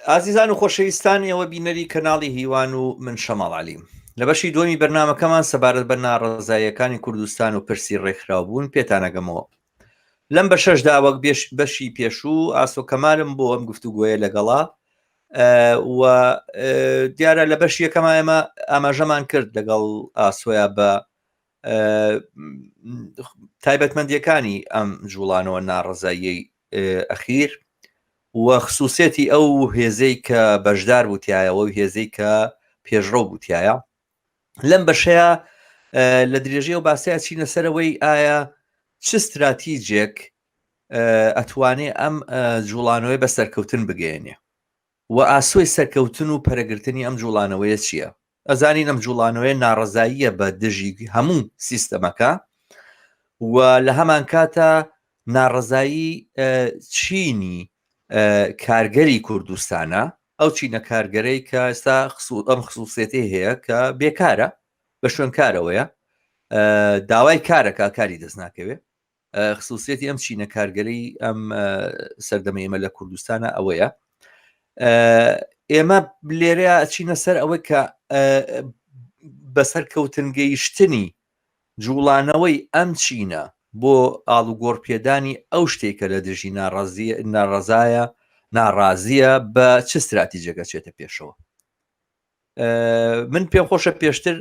ئازیزان و خۆشەویستان ئێوە بینەری کەناڵی هیوان و من شەماڵ عەلیم. لە بەشی دووەمی بەرنامەکەمان سەبارەت بە ناڕەزاییەکانی کوردستان و پرسی ڕێکخراوبوون پێتانەگەمەوە. لەم بەشەشدا وەک بەشی پێشوو ئاسۆ کەمالم بۆ ئەم گفتوگۆیە لەگەڵا و دیارە لە بەش یەکەما ئێمە ئاماژەمان کرد لەگەڵ ئاسۆیا بە تایبەتمەندیەکانی ئەم جوڵانەوە ناڕەزاییەی ئەخیر و خسوسیەتی ئەو هێزەی کە بەشدار بوو تیایەوە و هێزەی کە پێشڕەو بوو تیایە لەم بەشەیە لە درێژەی و باسەیە چینە سەرەوەی ئایا چ ستراتیجێک ئەتوانێ ئەم جوڵانەوەی بە سەرکەوتن بگەێنێ و ئاسۆی سەرکەوتن و پەرەگرتنی ئەم جوڵانەوەیە چییە؟ ئەزانین ئەم جوڵانەوەیە ناڕەزاییە بە دژی هەموو سیستەمەکە و لە هەمان کاتە ناڕەزایی چینی کارگەری کوردستانە ئەو چینە کارگەرەی کە ئێستا ئەم خصوصێتی هەیە کە بێکارە بە شوێنکارەوەیە داوای کارەکە کاری دەست ناکەوێت خصوصیەتی ئەم چینە کارگەری ئەم سەردەمە ئێمە لە کوردستانە ئەوەیە ئێمە لێرە چینە سەر ئەوەی کە بەسەر کەوتن گەیشتنی جوڵانەوەی ئەم چینە بۆ ئاڵوگۆڕ پێدانی ئەو شتێک کە لە دژی ناڕازی ناڕزایە ناڕازیە بە چ استراتیجەکە چێتە پێشەوە من پێم خۆشە پێشتر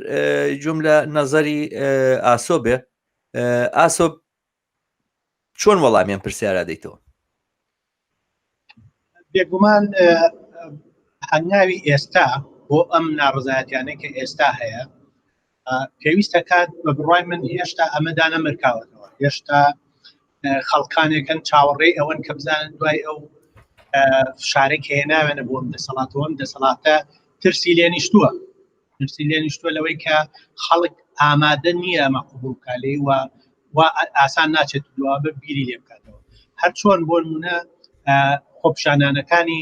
جوم لە نەزەری ئاسۆ بێ ئاسۆ چۆن وەڵامیان پرسیارا دەیتەوە؟ بێگومان هەنگاوی ئێستا بۆ ئەم ناڕزایەتیانەی کە ئێستا هەیە پێویستە کات بە بڕای من هێشتا ئەمە دانەمرکاوەتەوە هێشتا خەڵکانێکن چاوەڕێی ئەوەن کە بزانن دوای ئەو فشارێک کە هێناوێنە بۆ ئەم دەسەڵاتەوە ئەم دەسەڵاتە ترسی لێ نیشتووە ترسی لێ نیشتووە لەوەی کە خەڵک ئامادە نییە ئەمە قبوڵ بکا لێی و و ئاسان ناچێت دوا بە بیری لێ بکاتەوە هەر چۆن بۆ نمونە خۆپیشاندانەکانی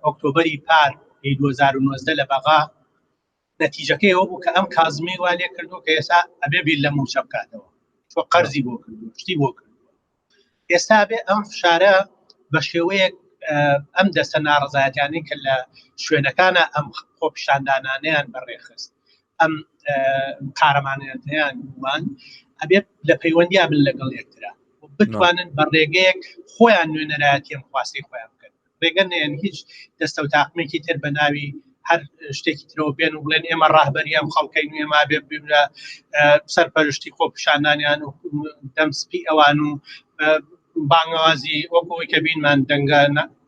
ئۆکتۆبەری پار 2019 لە بەغا نەتیجەکەی ئەوە بوو کە ئەم کازمی وا لێ کردو کە ئێستا ئەبێ بیر لە مووچە بکاتەوە چۆ قەرزی بۆ کردو شتی بۆ کردو ئێستا بێ ئەم فشارە بە شێوەیەک ئەم دەستە ناڕزایەتیانەی کە لە شوێنەکانە ئەم خۆپیشاندانانیان بەڕێخست ئەم قارەمانەتیان وان ئەبێت لە پەیوەندیا بن لەگەڵ یەکترا بتوانن بە ڕێگەیەک خۆیان نوێنەرایەتی ئەم خواستی خۆیان بکەن ڕێگە نێن هیچ دەستە و تاقمێکی تر بە ناوی هەر شتێکی ترەوە بێن و بڵێن ئێمە ڕاهبەری ئەم خەڵکەی نوێما بێ ببنە سەرپەرشتی خۆپیشاندانیان و دەم سپی ئەوان و بانگەوازی وەکەوەی کە بینمان دەنگە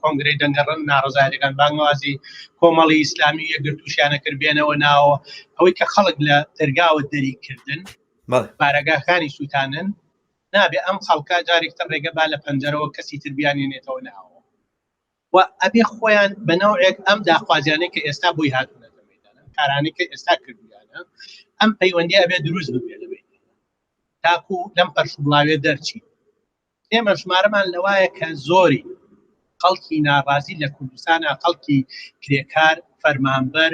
کۆنگرەی دەنگە ناڕزایەکان بانگوازی کۆمەڵی ئیسلامی یەکگرتووشیانە کرد بێنەوە ناوە ئەوەی کە خەڵک لە دەرگاوە دەریکردن بارەگاکانی سووتانن نابێ ئەم خەڵکە جارێک تر ڕێگە با لە پەنجەرەوە کەسی تر بیانێنێتەوە ناوەوە و ئەبێ خۆیان بە نەوعێک ئەم داخوازیانەی کە ئێستا بۆی هاتوونەتە مەیدان ئەم کارانەی کە ئێستا کردویانە ئەم پەیوەندی ئەبێ دروست ببێ لە مەیدان تاکو لەم پەرش و بڵاوێ دەرچین ئێمە ژمارەمان لەوایە کە زۆری خەڵکی ناڕازی لە کوردستانە خەڵکی کرێکار فەرمانبەر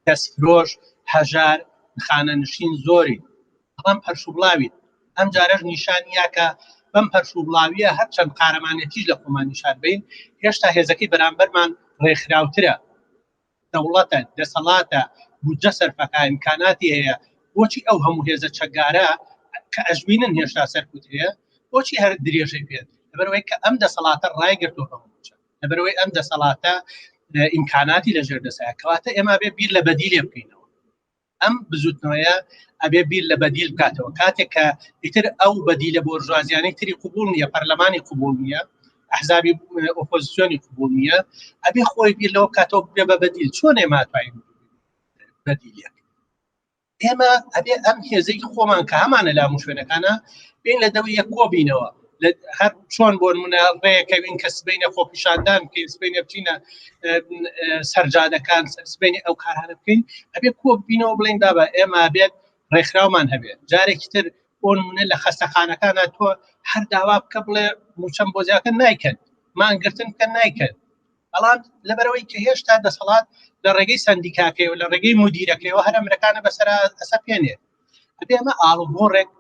دەستفرۆش، هەژار، خانەنشین زۆرین، بەڵام پەرشوبڵاوین، ئەم جارەش نیشان یا کە بەم پەرشوبڵاوییە هەرچەند قارەمانێتیش لە خۆمان نیشان بەین، هێشتا هێزەکەی بەرامبەرمان ڕێکخراوترە، دەوڵەتە، دەسەڵاتە، بودجە سەرفەکا، ئیمکاناتی هەیە، بۆچی ئەو هەموو هێزە چەکدارە کە ئەشبینن هێشتا سەرکوت هەیە، بۆچی هەر درێژەی پێ؟ لەبەرئەوەی کە ئەم دەسەڵاتە ڕایگرتووە بە مووچە. لەبەرئەوەی ئەم دەسەڵاتە ئیمکاناتی لەژێر دەسایە کەواتە ئێمە بێ بیر لە بەدیلێ بکەینەوە ئەم بزوتنەوەیە ئەبێ بیر لە بەدیل بکاتەوە کاتێک کە ئیتر ئەو بەدیلە بۆرژوازیانەی تری قوبول نییە پەرلەمانی قوبول نییە ئەحزابی ئۆپۆزیسیۆنی قوبول نییە ئەبێ خۆی بیر لەوە بکاتەوە بێ بە بەدیل چۆن ئێمە توانین بەدیلێک ئێمە ئەبێ ئەم هێزەی خۆمان کە هەمانە لە هەموو شوێنەکانە بین لە دەوری یەک کۆبینەوە هەر چۆن بۆ نمونە ڕێکەوین کە سبینە خۆپیشاندان بکەین سبینە بچینە سەرجادەکان سبینی ئەو کارانە بکەین ئەبێ کۆبینەوە بڵین بابە ئێمە بێت ڕێکخراومان هەبێت جارێکی تر بۆ نمونە لە خەستەخانەکانە تۆ هەر داوا بکە بڵێ موچەم بۆ زیاتر نایکەن مانگرتن بکەن نایکەن بەڵام لەبەرەوەی کە هێشتا دەسەڵات لە ڕێگەی سندیکاکەی و لە ڕێگەی مدیرەکەیەوە هەر ئەمرەکانە بەسەر ئەسەپێنێت ئەبێ ئەمە ئاڵوگۆڕێک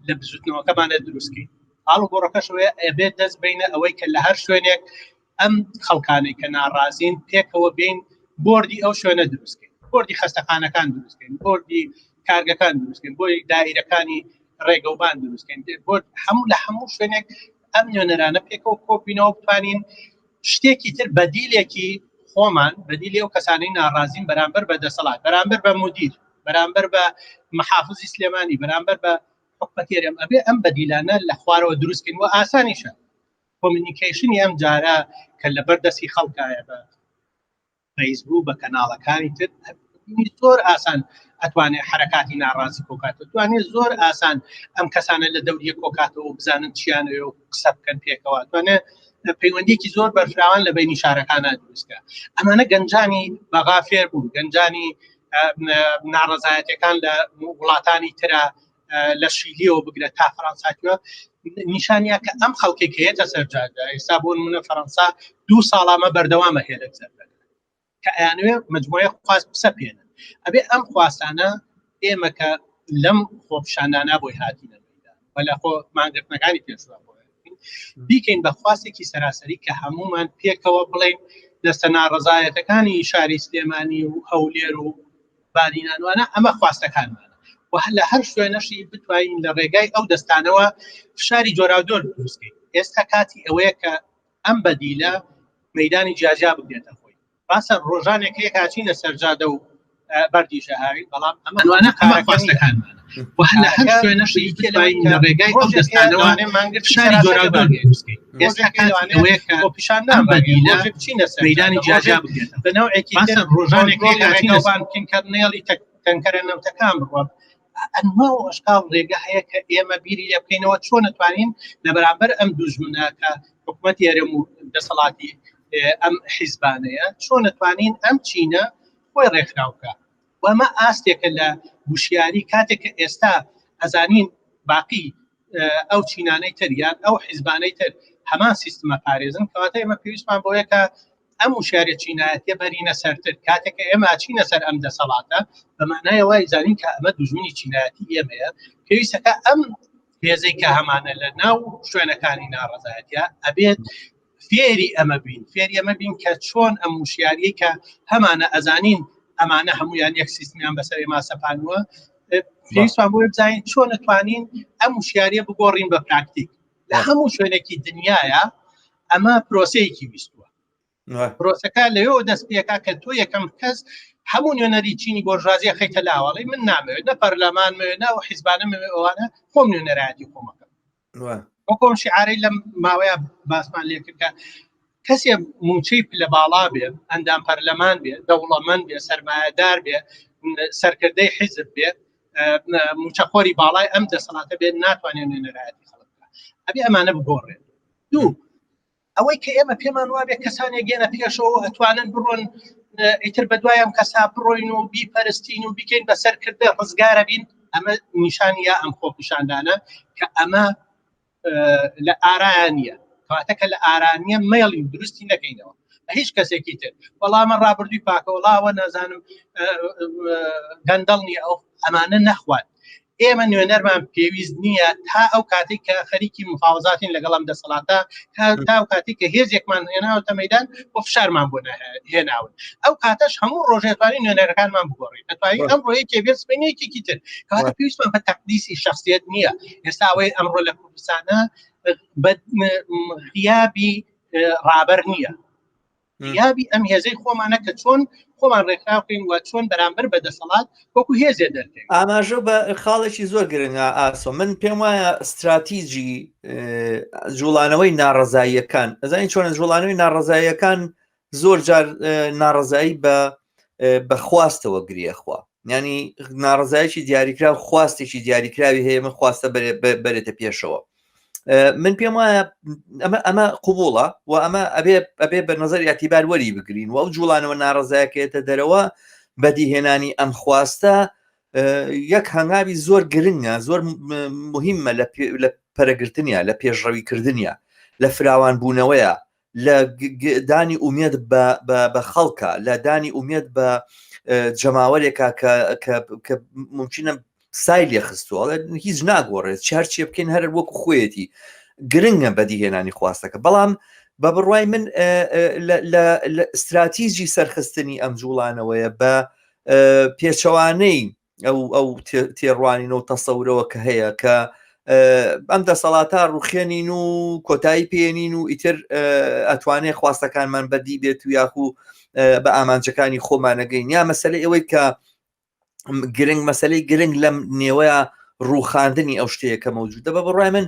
لە بزوتنەوەکەمانە دروستکەین ئاڵوگۆڕەکەش ئەبێت دەست بینە ئەوەی کە لە هەر شوێنێک ئەم خەڵکانەی کە ناڕازین پێکەوە بین بۆردی ئەو شوێنە دروستکەین بۆردی خەستەخانەکان دروستکەین بۆردی کارگەکان دروستکەین بۆی دایرەکانی ڕێگەوبان دروستکەین بۆ هەموو لە هەموو شوێنێک ئەم نوێنەرانە پێکەوە کۆبینەوە بتوانین شتێکی تر بەدیلێکی خۆمان بەدیلی ئەو کەسانەی ناڕازین بەرامبەر بە دەسەڵات بەرامبەر بە مدیر بەرامبەر بە محافزی سلێمانی بەرامبەر بە حکومەتی هەرێم ئەبێ ئەم بەدیلانە لە خوارەوە دروستکەین و ئاسانیشە کۆمیونیکەیشنی ئەم جارە کە لەبەر دەستی خەڵکایە بە فەیسبوک بە کەناڵەکانی تر زۆر ئاسان ئەتوانێت حرەکاتی ناڕازی کۆکاتەوە توانێت زۆر ئاسان ئەم کەسانە لە دەوریە کۆکاتەوە بزانن چیانەوە و قسە بکەن پێکەوە توانێت پەیوەندیکی زۆر بەرفراوان لە بینی شارەکانە دروستکە ئەمانە گەنجانی بەغا فێر بوون گەنجانی ناڕەزایەتەکان لە وڵاتانی ترە لە شیلیەوە بگرە تا فەرەنساکەوە نیشانیا کە ئەم خەڵکێک هەیەتە سەر جادە ئێستا بۆ نمونە فەرەنسا دوو ساڵامە بەردەوامە هێلک سەر کە ئەیانوێ مجموعە خواست بسەپێنن ئەبێ ئەم خواستانە ئێمە کە لەم خۆپشاندانە بۆی هاتینە و لە خۆ مانگرتنەکانی پێشوە بۆ بیکەین بە خواستێکی سەراسەری کە هەمومان پێکەوە بڵێن دەستە ناڕەزایەتەکانی شاری سلێمانی و هەولێر و بادینانوانە ئەمە خواستەکانمانە و لە هەر شوێنەشی بتوانین لە ڕێگای ئەو دەستانەوە فشاری جۆراودۆر دروستکەین ئێستا کاتی ئەوەیە کە ئەم بەدیلە مەدانی جیاجیا بگرێتە خۆی ڕاستە ڕۆژانێک هەیە کاچینە سەرجادە و بەردیشە هاوین بەڵام ئەمە ئەمانە خواستەکانمانە و لە هەر شوێنەشی بتوانین لە ڕێگای ئەو دەستانەوە فشاری جۆراودۆر دروستکەین ئێستا کاتی ئەوەیە کە پیشاندان بەدیلە مەدانی جیاجیا بگرێتە بە نەوعێکی تر ڕۆژانێک هەیە کاچینە سەر بکەین کە نێڵی تەنکەرە نەوتەکان بڕوا ئەنوا و ئەشکال ڕێگە هەیە کە ئێمە بیری لێ بکەینەوە چۆن ئەتوانین لە بەرامبەر ئەم دوژمنە کە حکوومەتی هەرێم و دەسەڵاتی ئەم حیزبانەیە چۆن ئەتوانین ئەم چینە خۆی ڕێکخراوکە و ئەمە ئاستێکە لە وشیاری کاتێک کە ئێستا ئەزانین باقی ئەو چینانەی تر یان ئەو حیزبانەی تر هەمان سیستمە پارێزن کەواتە ئێمە پێویستمان بۆیە کە ئەم وشیاریە چینایەتیە بەرینە سەرتر کاتێک کە ئێمە چینە سەر ئەم دەسەڵاتە بە معنای وای زانین کە ئەمە دوژمنی چینایەتی ئێمەیە پێویستەکە ئەم هێزەی کە هەمانە لە ناو شوێنەکانی ناڕەزایەتە ئەبێت فێری ئەمە بین فێری ئەمە بین کە چۆن ئەم وشیاریەی کە هەمانە ئەزانین ئەمانە هەمویان یەک سیستمیان بەسەر ئێمە سەپانووە پێویستمان بۆ بزانین چۆن ئەتوانین ئەم وشیاریە بگۆڕین بە پراکتیک لە هەموو شوێنێکی دنیاە ئەمە پرۆسەیەکی ویستووە پرۆسەکە لەوێەوە دەست پێکا کە تۆ یەکەم کەس هەموو نوێنەری چینی بۆرژازیە خەیتە لاوەڵی من نامەوێت نە پەرلەمان مەوێت نە و حیزبانە مەوێت ئەوانە خۆم نوێنەرایەتی خۆمەکەم وەکۆم شعارەی لەم ماوەیە باسمان لێ کرد کە کەسێ موچەی پلە باڵا بێ ئەندام پەرلەمان بێ دەوڵەمەند بێ سەرمایەدار بێ سەرکردەی حیزب بێ موچەخۆری باڵای ئەم دەسەڵاتە بێت ناتوانێت نوێنەرایەتی خەڵک بکات ئەبێ ئەمانە بگۆڕێن دوو ئەوەی کە ئێمە پێمان وابێ کەسانێک گەنە پێشەوە ئەتوانن بڕۆن ئیتر بە دوای ئەم کەسا بڕۆین و بیپەرستین و بیکەین بە سەرکردە ڕزگارە بین ئەمە نیشانی یا ئەم خۆپیشاندانە کە ئەمە لە ئارایان نییە کەواتە کە لە ئارانیە مەیڵی دروستی نەکەینەوە بە هیچ کەسێکی تر وەڵامە ڕابردووی پاکە وڵاوە نازانم گەندەڵ نییە ئەو ئەمانە نەخوات ئێمە نوێنەرمان پێویست نییە تا ئەو کاتێک کە خەریکی مفاوەزاتین لەگەڵ ئەم دەسەڵاتە تا ئەو کاتێک کە هێزێکمان هێناوەتە مەدان بۆ فشارمان بۆ هێناون ئەو کاتەش هەموو ڕۆژێتوانی نوێنەرەکانمان بگۆڕین دەتوانین ئەمڕۆ یەکێ بێت سبەینێ یەکێکی تر کەواتە پێویستمان بە تەقدیسی شخصیت نییە ئێستا ئەوەی ئەمڕۆ لە کوردستانە بە غیابی ڕابەر نییە غیابی ئەم هێزەی خۆمانە کە چۆن خۆمان ڕێکخراوکەین و چۆن بەرامبەر بە دەسەڵات وەکو هێزێ دەرکەین. ئاماژە بە خاڵێکی زۆر گرنگە ئاسۆ من پێم وایە ستراتیجی جوڵانەوەی ناڕەزاییەکان ئەزانی چۆنە جوڵانەوەی ناڕەزاییەکان زۆر جار ناڕەزایی بە بە خواستەوە گریەخوا ینی ناڕزایکی دیاریکراو خواستێکی دیاریکراوی هەیە من خواستە بەرێتە پێشەوە من پێم وایە ئەمە ئەمە قوبوڵە و ئەمە ئەبێ ئەبێ بە نظر اعتیبار وەری بگرین و ئەو جوڵانەوە ناڕزایەکێتە دەرەوە بەدیهێنانی ئەم خواستە یەک هەنگاوی زۆر گرنگە زۆر مهمە لە پەرەگرتنیا لە پێشڕەویکردنیا لە فراوان بوونەوەیە لە دانی ئومێد بە خەڵکە لە دانی ئومێد بە جەماوەرێکە کە ممکنە سای لێ خستووە هیچ ناگۆڕێت چ هەرچێ بکەین هەر وەکو خۆیەتی گرنگە بەدیهێنانی خواستەکە بەڵام. بە بڕوای من لە استراتیژی سەرخستنی ئەم جوڵانەوەیە بە پێچەوانەی ئەو ئەو تێڕوانین و تەسەورەوە کە هەیە کە ئەم دەسەڵاتە ڕوخێنین و کۆتایی پێێنین و ئیتر ئەتوانێ خواستەکانمان بەدی بێت و یاخو بە ئامانجەکانی خۆمانەگەین یا مەسەلەی ئەوەی کە گرنگ مەسلەی گرنگ لەم نێوەیە ڕووخاندنی ئەو شتەیە کە مەوجودە بە بڕای من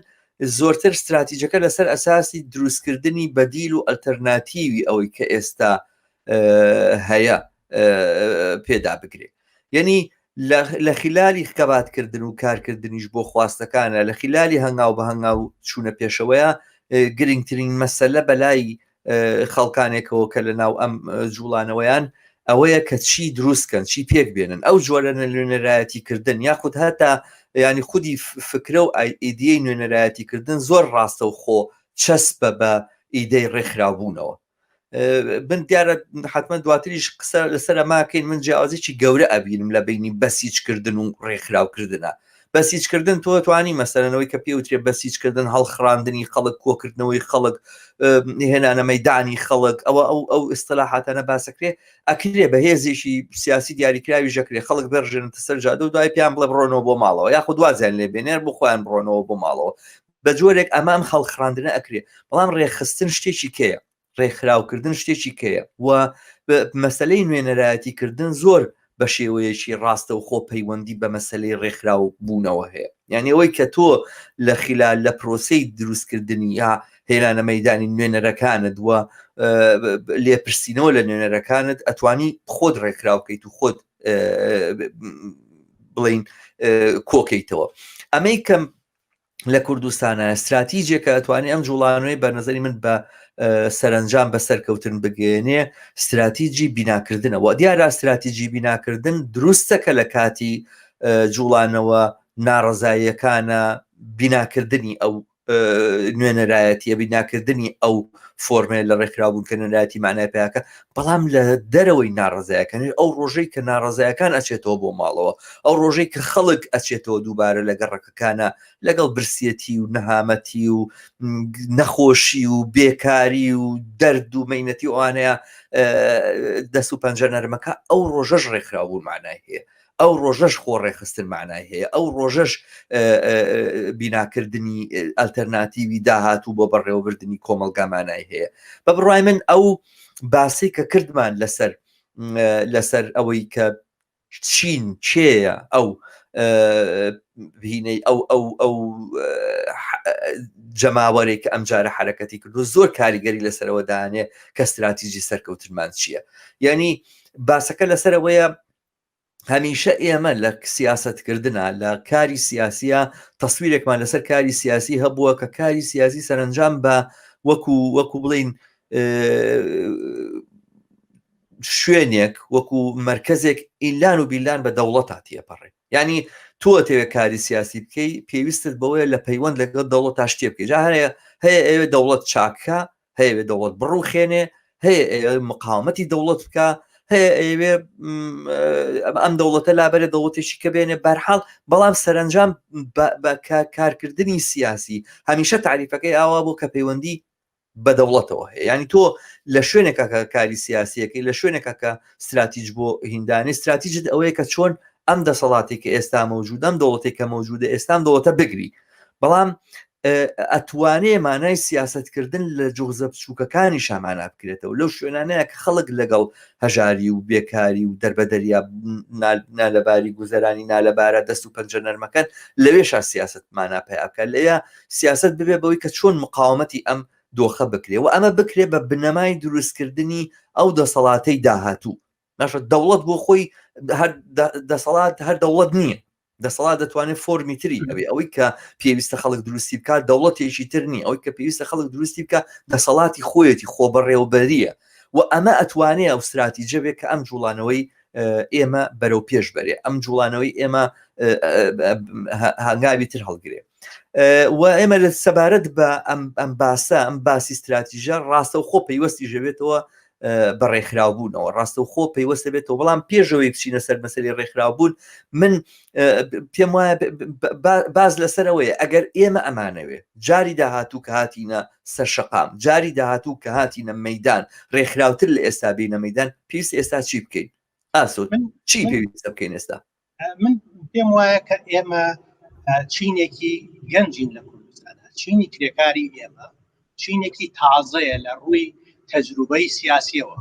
زۆرتر استراتیجەکە لەسەر ئەساسی دروستکردنی بەدیل و ئەلتەرناتیوی ئەوەی کە ئێستا هەیە پێدا بگرێ یعنی لە خلالی خەباتکردن و کارکردنیش بۆ خواستەکانە لە خلالی هەنگاو بە هەنگاو چوونە پێشەوەیە گرنگترین مەسەلە بەلای خەڵکانێکەوە کە لە ناو ئەم جوڵانەوەیان ئەوەیە کە چی دروستکەن چی پێک بێنن ئەو جۆرە نوێنەرایەتی کردن یاخود هەتا ینی خودی فکرە و ئیدیەی نوێنەرایەتی کردن زۆر ڕاستە و خۆ چەسپە بە ئیدەی ڕێکخراوبوونەوە من دیارە حتمما دواتریش قسە لەسەر ماکەین من جیاوازێکی گەورە ئەبینم لە بینی بەسیجکردن و ڕێکخراوکردە بەسیجکردن تۆ توانی مەسەرەنەوەی کە پێوترێ بەسیجکردن هەڵخراندنی خەڵک کۆکردنەوەی خەڵک هێنانە مەدانی خەڵک ئەوە ئەو ئەو ئیسلاحاتانە باسەکرێ ئەکرێ بە هێزێکی سیاسی دیاریکراوی ژەکرێ خەڵک بەرژێنتە سەر جادە و دوای پێیان بڵێ بڕۆنەوە بۆ ماڵەوە یاخود وازیان لێ بێنێر بۆ خۆیان بڕۆنەوە بۆ ماڵەوە بە جۆرێک ئەمە ئەم خەڵخراندنە ئەکرێ بەڵام ڕێکخستن شتێکی کەیە ڕێکخراوکردن شتێکی کەیە و مەسلەی نوێنەرایەتی کردن زۆر بە شێوەیەکی ڕاستەوخۆ پەیوەندی بە مەسلەی ڕێکخراو بوونەوە هەیە یعنی ئەوەی کە تۆ لە خلال لە پرۆسەی دروستکردنی یا هێنانە مەدانی نوێنەرەکانت و لێپرسینەوە لە نوێنەرەکانت ئەتوانی خۆت ڕێکخراو بکەیت و خۆت بڵین کۆکەیتەوە ئەمەی کەم لە کوردستانە استراتیجێکە ئەتوانێت ئەم جوڵانەوەی بە نظری من بە سەرنجام بە سەرکەوتن بگەێنێ استراتیجی بیناکردنەوە دیارە استراتیجی بیناکردن دروستە کە لە کاتی جوڵانەوە ناڕزاییەکانە بیناکردنی ئەو نوێنەرایەتیە بیناکردنی ئەو فۆرمێ لە ڕێکخراوبوون کە نوێنەرایەتی معنای پیاکە بەڵام لە دەرەوەی ناڕزایەکان ئەو ڕۆژەی کە ناڕزایەکان ئەچێتەوە بۆ ماڵەوە ئەو ڕۆژەی کە خەڵک ئەچێتەوە دووبارە لە گەڕەکەکانە لەگەڵ برسیەتی و نەهامەتی و نەخۆشی و بێکاری و دەرد و مەینەتی ئەوانەیە دەست و پەنجە نەرمەکە ئەو ڕۆژەش ڕێکخراوبوون معنای هەیە ئەو ڕۆژەش خۆ ڕێکخستن معنای هەیە ئەو ڕۆژەش بیناکردنی ئەلتەرناتیوی داهاتوو بۆ بەڕێوەبردننی کۆمەلگا مانای هەیە بە بڕای من ئەو باسی کە کردمان لەسەر لەسەر ئەوەی کە چین کێیە ئەو هینەی ئەو ئەو ئەو جەماوەرێک کە ئەمجارە حرەکەتی کردو زۆر کاریگەری لەسەرەوە دانێ کە استراتیژی سەرکەوتنمان چییە یعنی باسەکە لەسەرەوەیە هەمیشە ئێمە لە سیاستکردنا لە کاری سیاسیە تەسویرێکمان لەسەر کاری سیاسی هەبووە کە کاری سیاسی سەرنجام بە وەکو وەکو بڵین شوێنێک وەکو مەرکەزێک ئیلان و بیلان بە دەوڵەتا تێپەڕێ یعنی تۆ ئەتەوێ کاری سیاسی بکەی پێویستت بەوەیە لە پەیوەند لەگەڵ دەوڵەت تا شتێ بکەی جا هەیە هەیە ئەوێ دەوڵەت چاکە هەیە دەوڵەت بڕوخێنێ هەیە ئەوێ مقاومەتی دەوڵەت بکە هەیە ئەوێ ئەم دەوڵەتە لابەرێ دەوڵەتێکی کە بێنێ بەرحاڵ بەڵام سەرنجام بە کارکردنی سیاسی هەمیشە تعریفەکەی ئاوا بوو کە پەیوەندی بە دەوڵەتەوە هەیە یعنی تۆ لە شوێنێکا کە کاری سیاسیەکەی لە شوێنێکا کە استراتیج بۆ هیندانی استراتیجت ئەوەیە کە چۆن ئەم دەسەڵاتی کە ئێستا مەوجود ئەم دەوڵەتێک کە مەوجودە ئێستا ئەم دەوڵەتە بگری بەڵام ئەتوانێ مانای سیاستکردن لە جوغزە بچووکەکانی شامانە بکرێتەوە لەو شوێنانەیە کە خەڵک لەگەڵ هەژاری و بێکاری و دەربەدەریا نالەباری گوزەرانی نالەبارە دەست و پەنجە نەرمەکەن لەوێشا سیاست مانا پەیا بکات لەوێ سیاسەت ببێ بەوەی کە چۆن مقاومەتی ئەم دۆخە بکرێ و ئەمە بکرێ بە بنەمای دروستکردنی ئەو دەسەڵاتەی داهاتوو باشە دەوڵەت بۆ خۆی هەر دەسەڵات هەر دەوڵەت نییە دەسەڵات دەتوانێت فۆرمی تری هەبێ ئەوەی کە پێویستە خەڵک دروستی بکات دەوڵەتێکی تر نییە ئەوەی کە پێویستە خەڵک دروستی بکە دەسەڵاتی خۆیەتی خۆبەڕێوبەریە و ئەمە ئەتوانێ ئەو استراتیجە بێ کە ئەم جوڵانەوەی ئێمە بەرەو پێش بەرێ ئەم جوڵانەوەی ئێمە هەنگاوی تر هەڵگرێ و ئێمە لە سەبارەت بە ئەم باسە ئەم باسی استراتیژە ڕاستە و خۆ پەیوەستی ژەوێتەوە. بە ڕێکخراوبوونەوە ڕاستەوخۆ پەیوەستە بێتەوە بەڵام پێشەوەی بچینە سەر مەسەری ڕێکخراوبوون من پێم وایە باز لەسەرەوەیە ئەگەر ئێمە ئەمانەوێ جاری داهاتوو کە هاتینە سەر شەقام جاری داهاتوو کە هاتینە مەدان ڕێکخراوتر لە ئێستا بینە مەدان پێویست ئێستا چی بکەین ئاسۆ چی پێویستە بکەین ئێستا من پێم وایە کە ئێمە چینێکی گەنجین لە کوردستان چینی کرێکاری ئێمە چینێکی تازەیە لە ڕووی تەجروبەی سیاسیەوە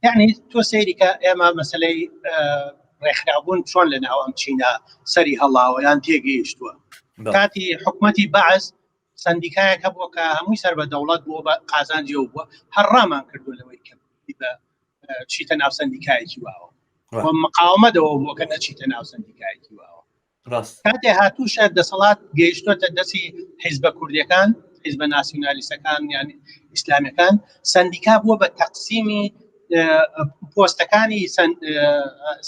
یعنی تۆ سەیریکە ئێمە مەسلەی ڕێکخرابوون چۆن لە ناو ئەم چینە سەری هەڵاوە یان تێگەیشتووە کاتی حکوومەتی بەعس سندیکایەک هەبووە کە هەمووی سەر بە دەوڵەت بووە بە قازانجی ئەو بووە هەر ڕامان کردو لەوەی کە بە چیتە ناو سندیکایەکی واوە مقاومەدەوە بووە کە نەچیتە ناو سندیکایەکی واوە کاتێ هاتووشە دەسەڵات گەیشتۆتە دەستی حیزبە کوردیەکان حیزبە ناسیونالیستەکان یان ئیسلامیەکان سندیکا بووە بە تەقسیمی پۆستەکانی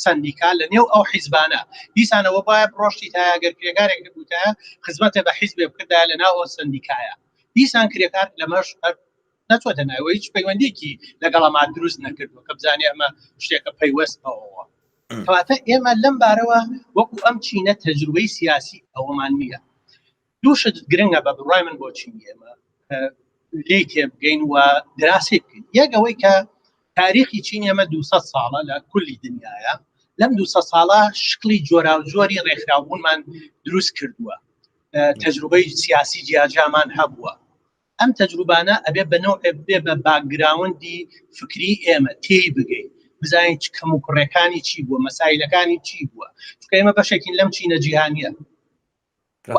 سندیکا لە نێو ئەو حیزبانە دیسانەوە باە ڕۆشتی تا گەر کرێکارێک بووتە خزمەتە بە حیزبێ بکردا لە ناو ئەو سندیکایە دیسان کرێکار لەمەش هەر نەچۆتە ناوە هیچ پەیوەندێکی لەگەڵەما دروست نەکردووە کە بزانێ ئەمە شتێکە پەیوەست بەوەوە کەواتە ئێمە لەم بارەوە وەکو ئەم چینە تەجروبەی سیاسی ئەوەمان نییە دوو شت گرنگە بە بڕای من بۆ چینی ئێمە لێی تێبگەین و دراسی بکەین یەک ئەوەی کە تاریخی چین ئێمە 200 ساڵە لە کولی دنیاە لەم 200 ساڵە شکلی جۆراوجۆری ڕێکخراوبوونمان دروست کردووە تەجروبەی سیاسی جیاجیامان هەبووە ئەم تەجروبانە ئەبێ بە نەوعێ بێ بە باکگراوندی فکری ئێمە تێی بگەین بزانین چ کەم و کوڕەکانی چی بووە مەسایلەکانی چی بووە چونکە ئێمە بەشێکین لەم چینە جیهانیە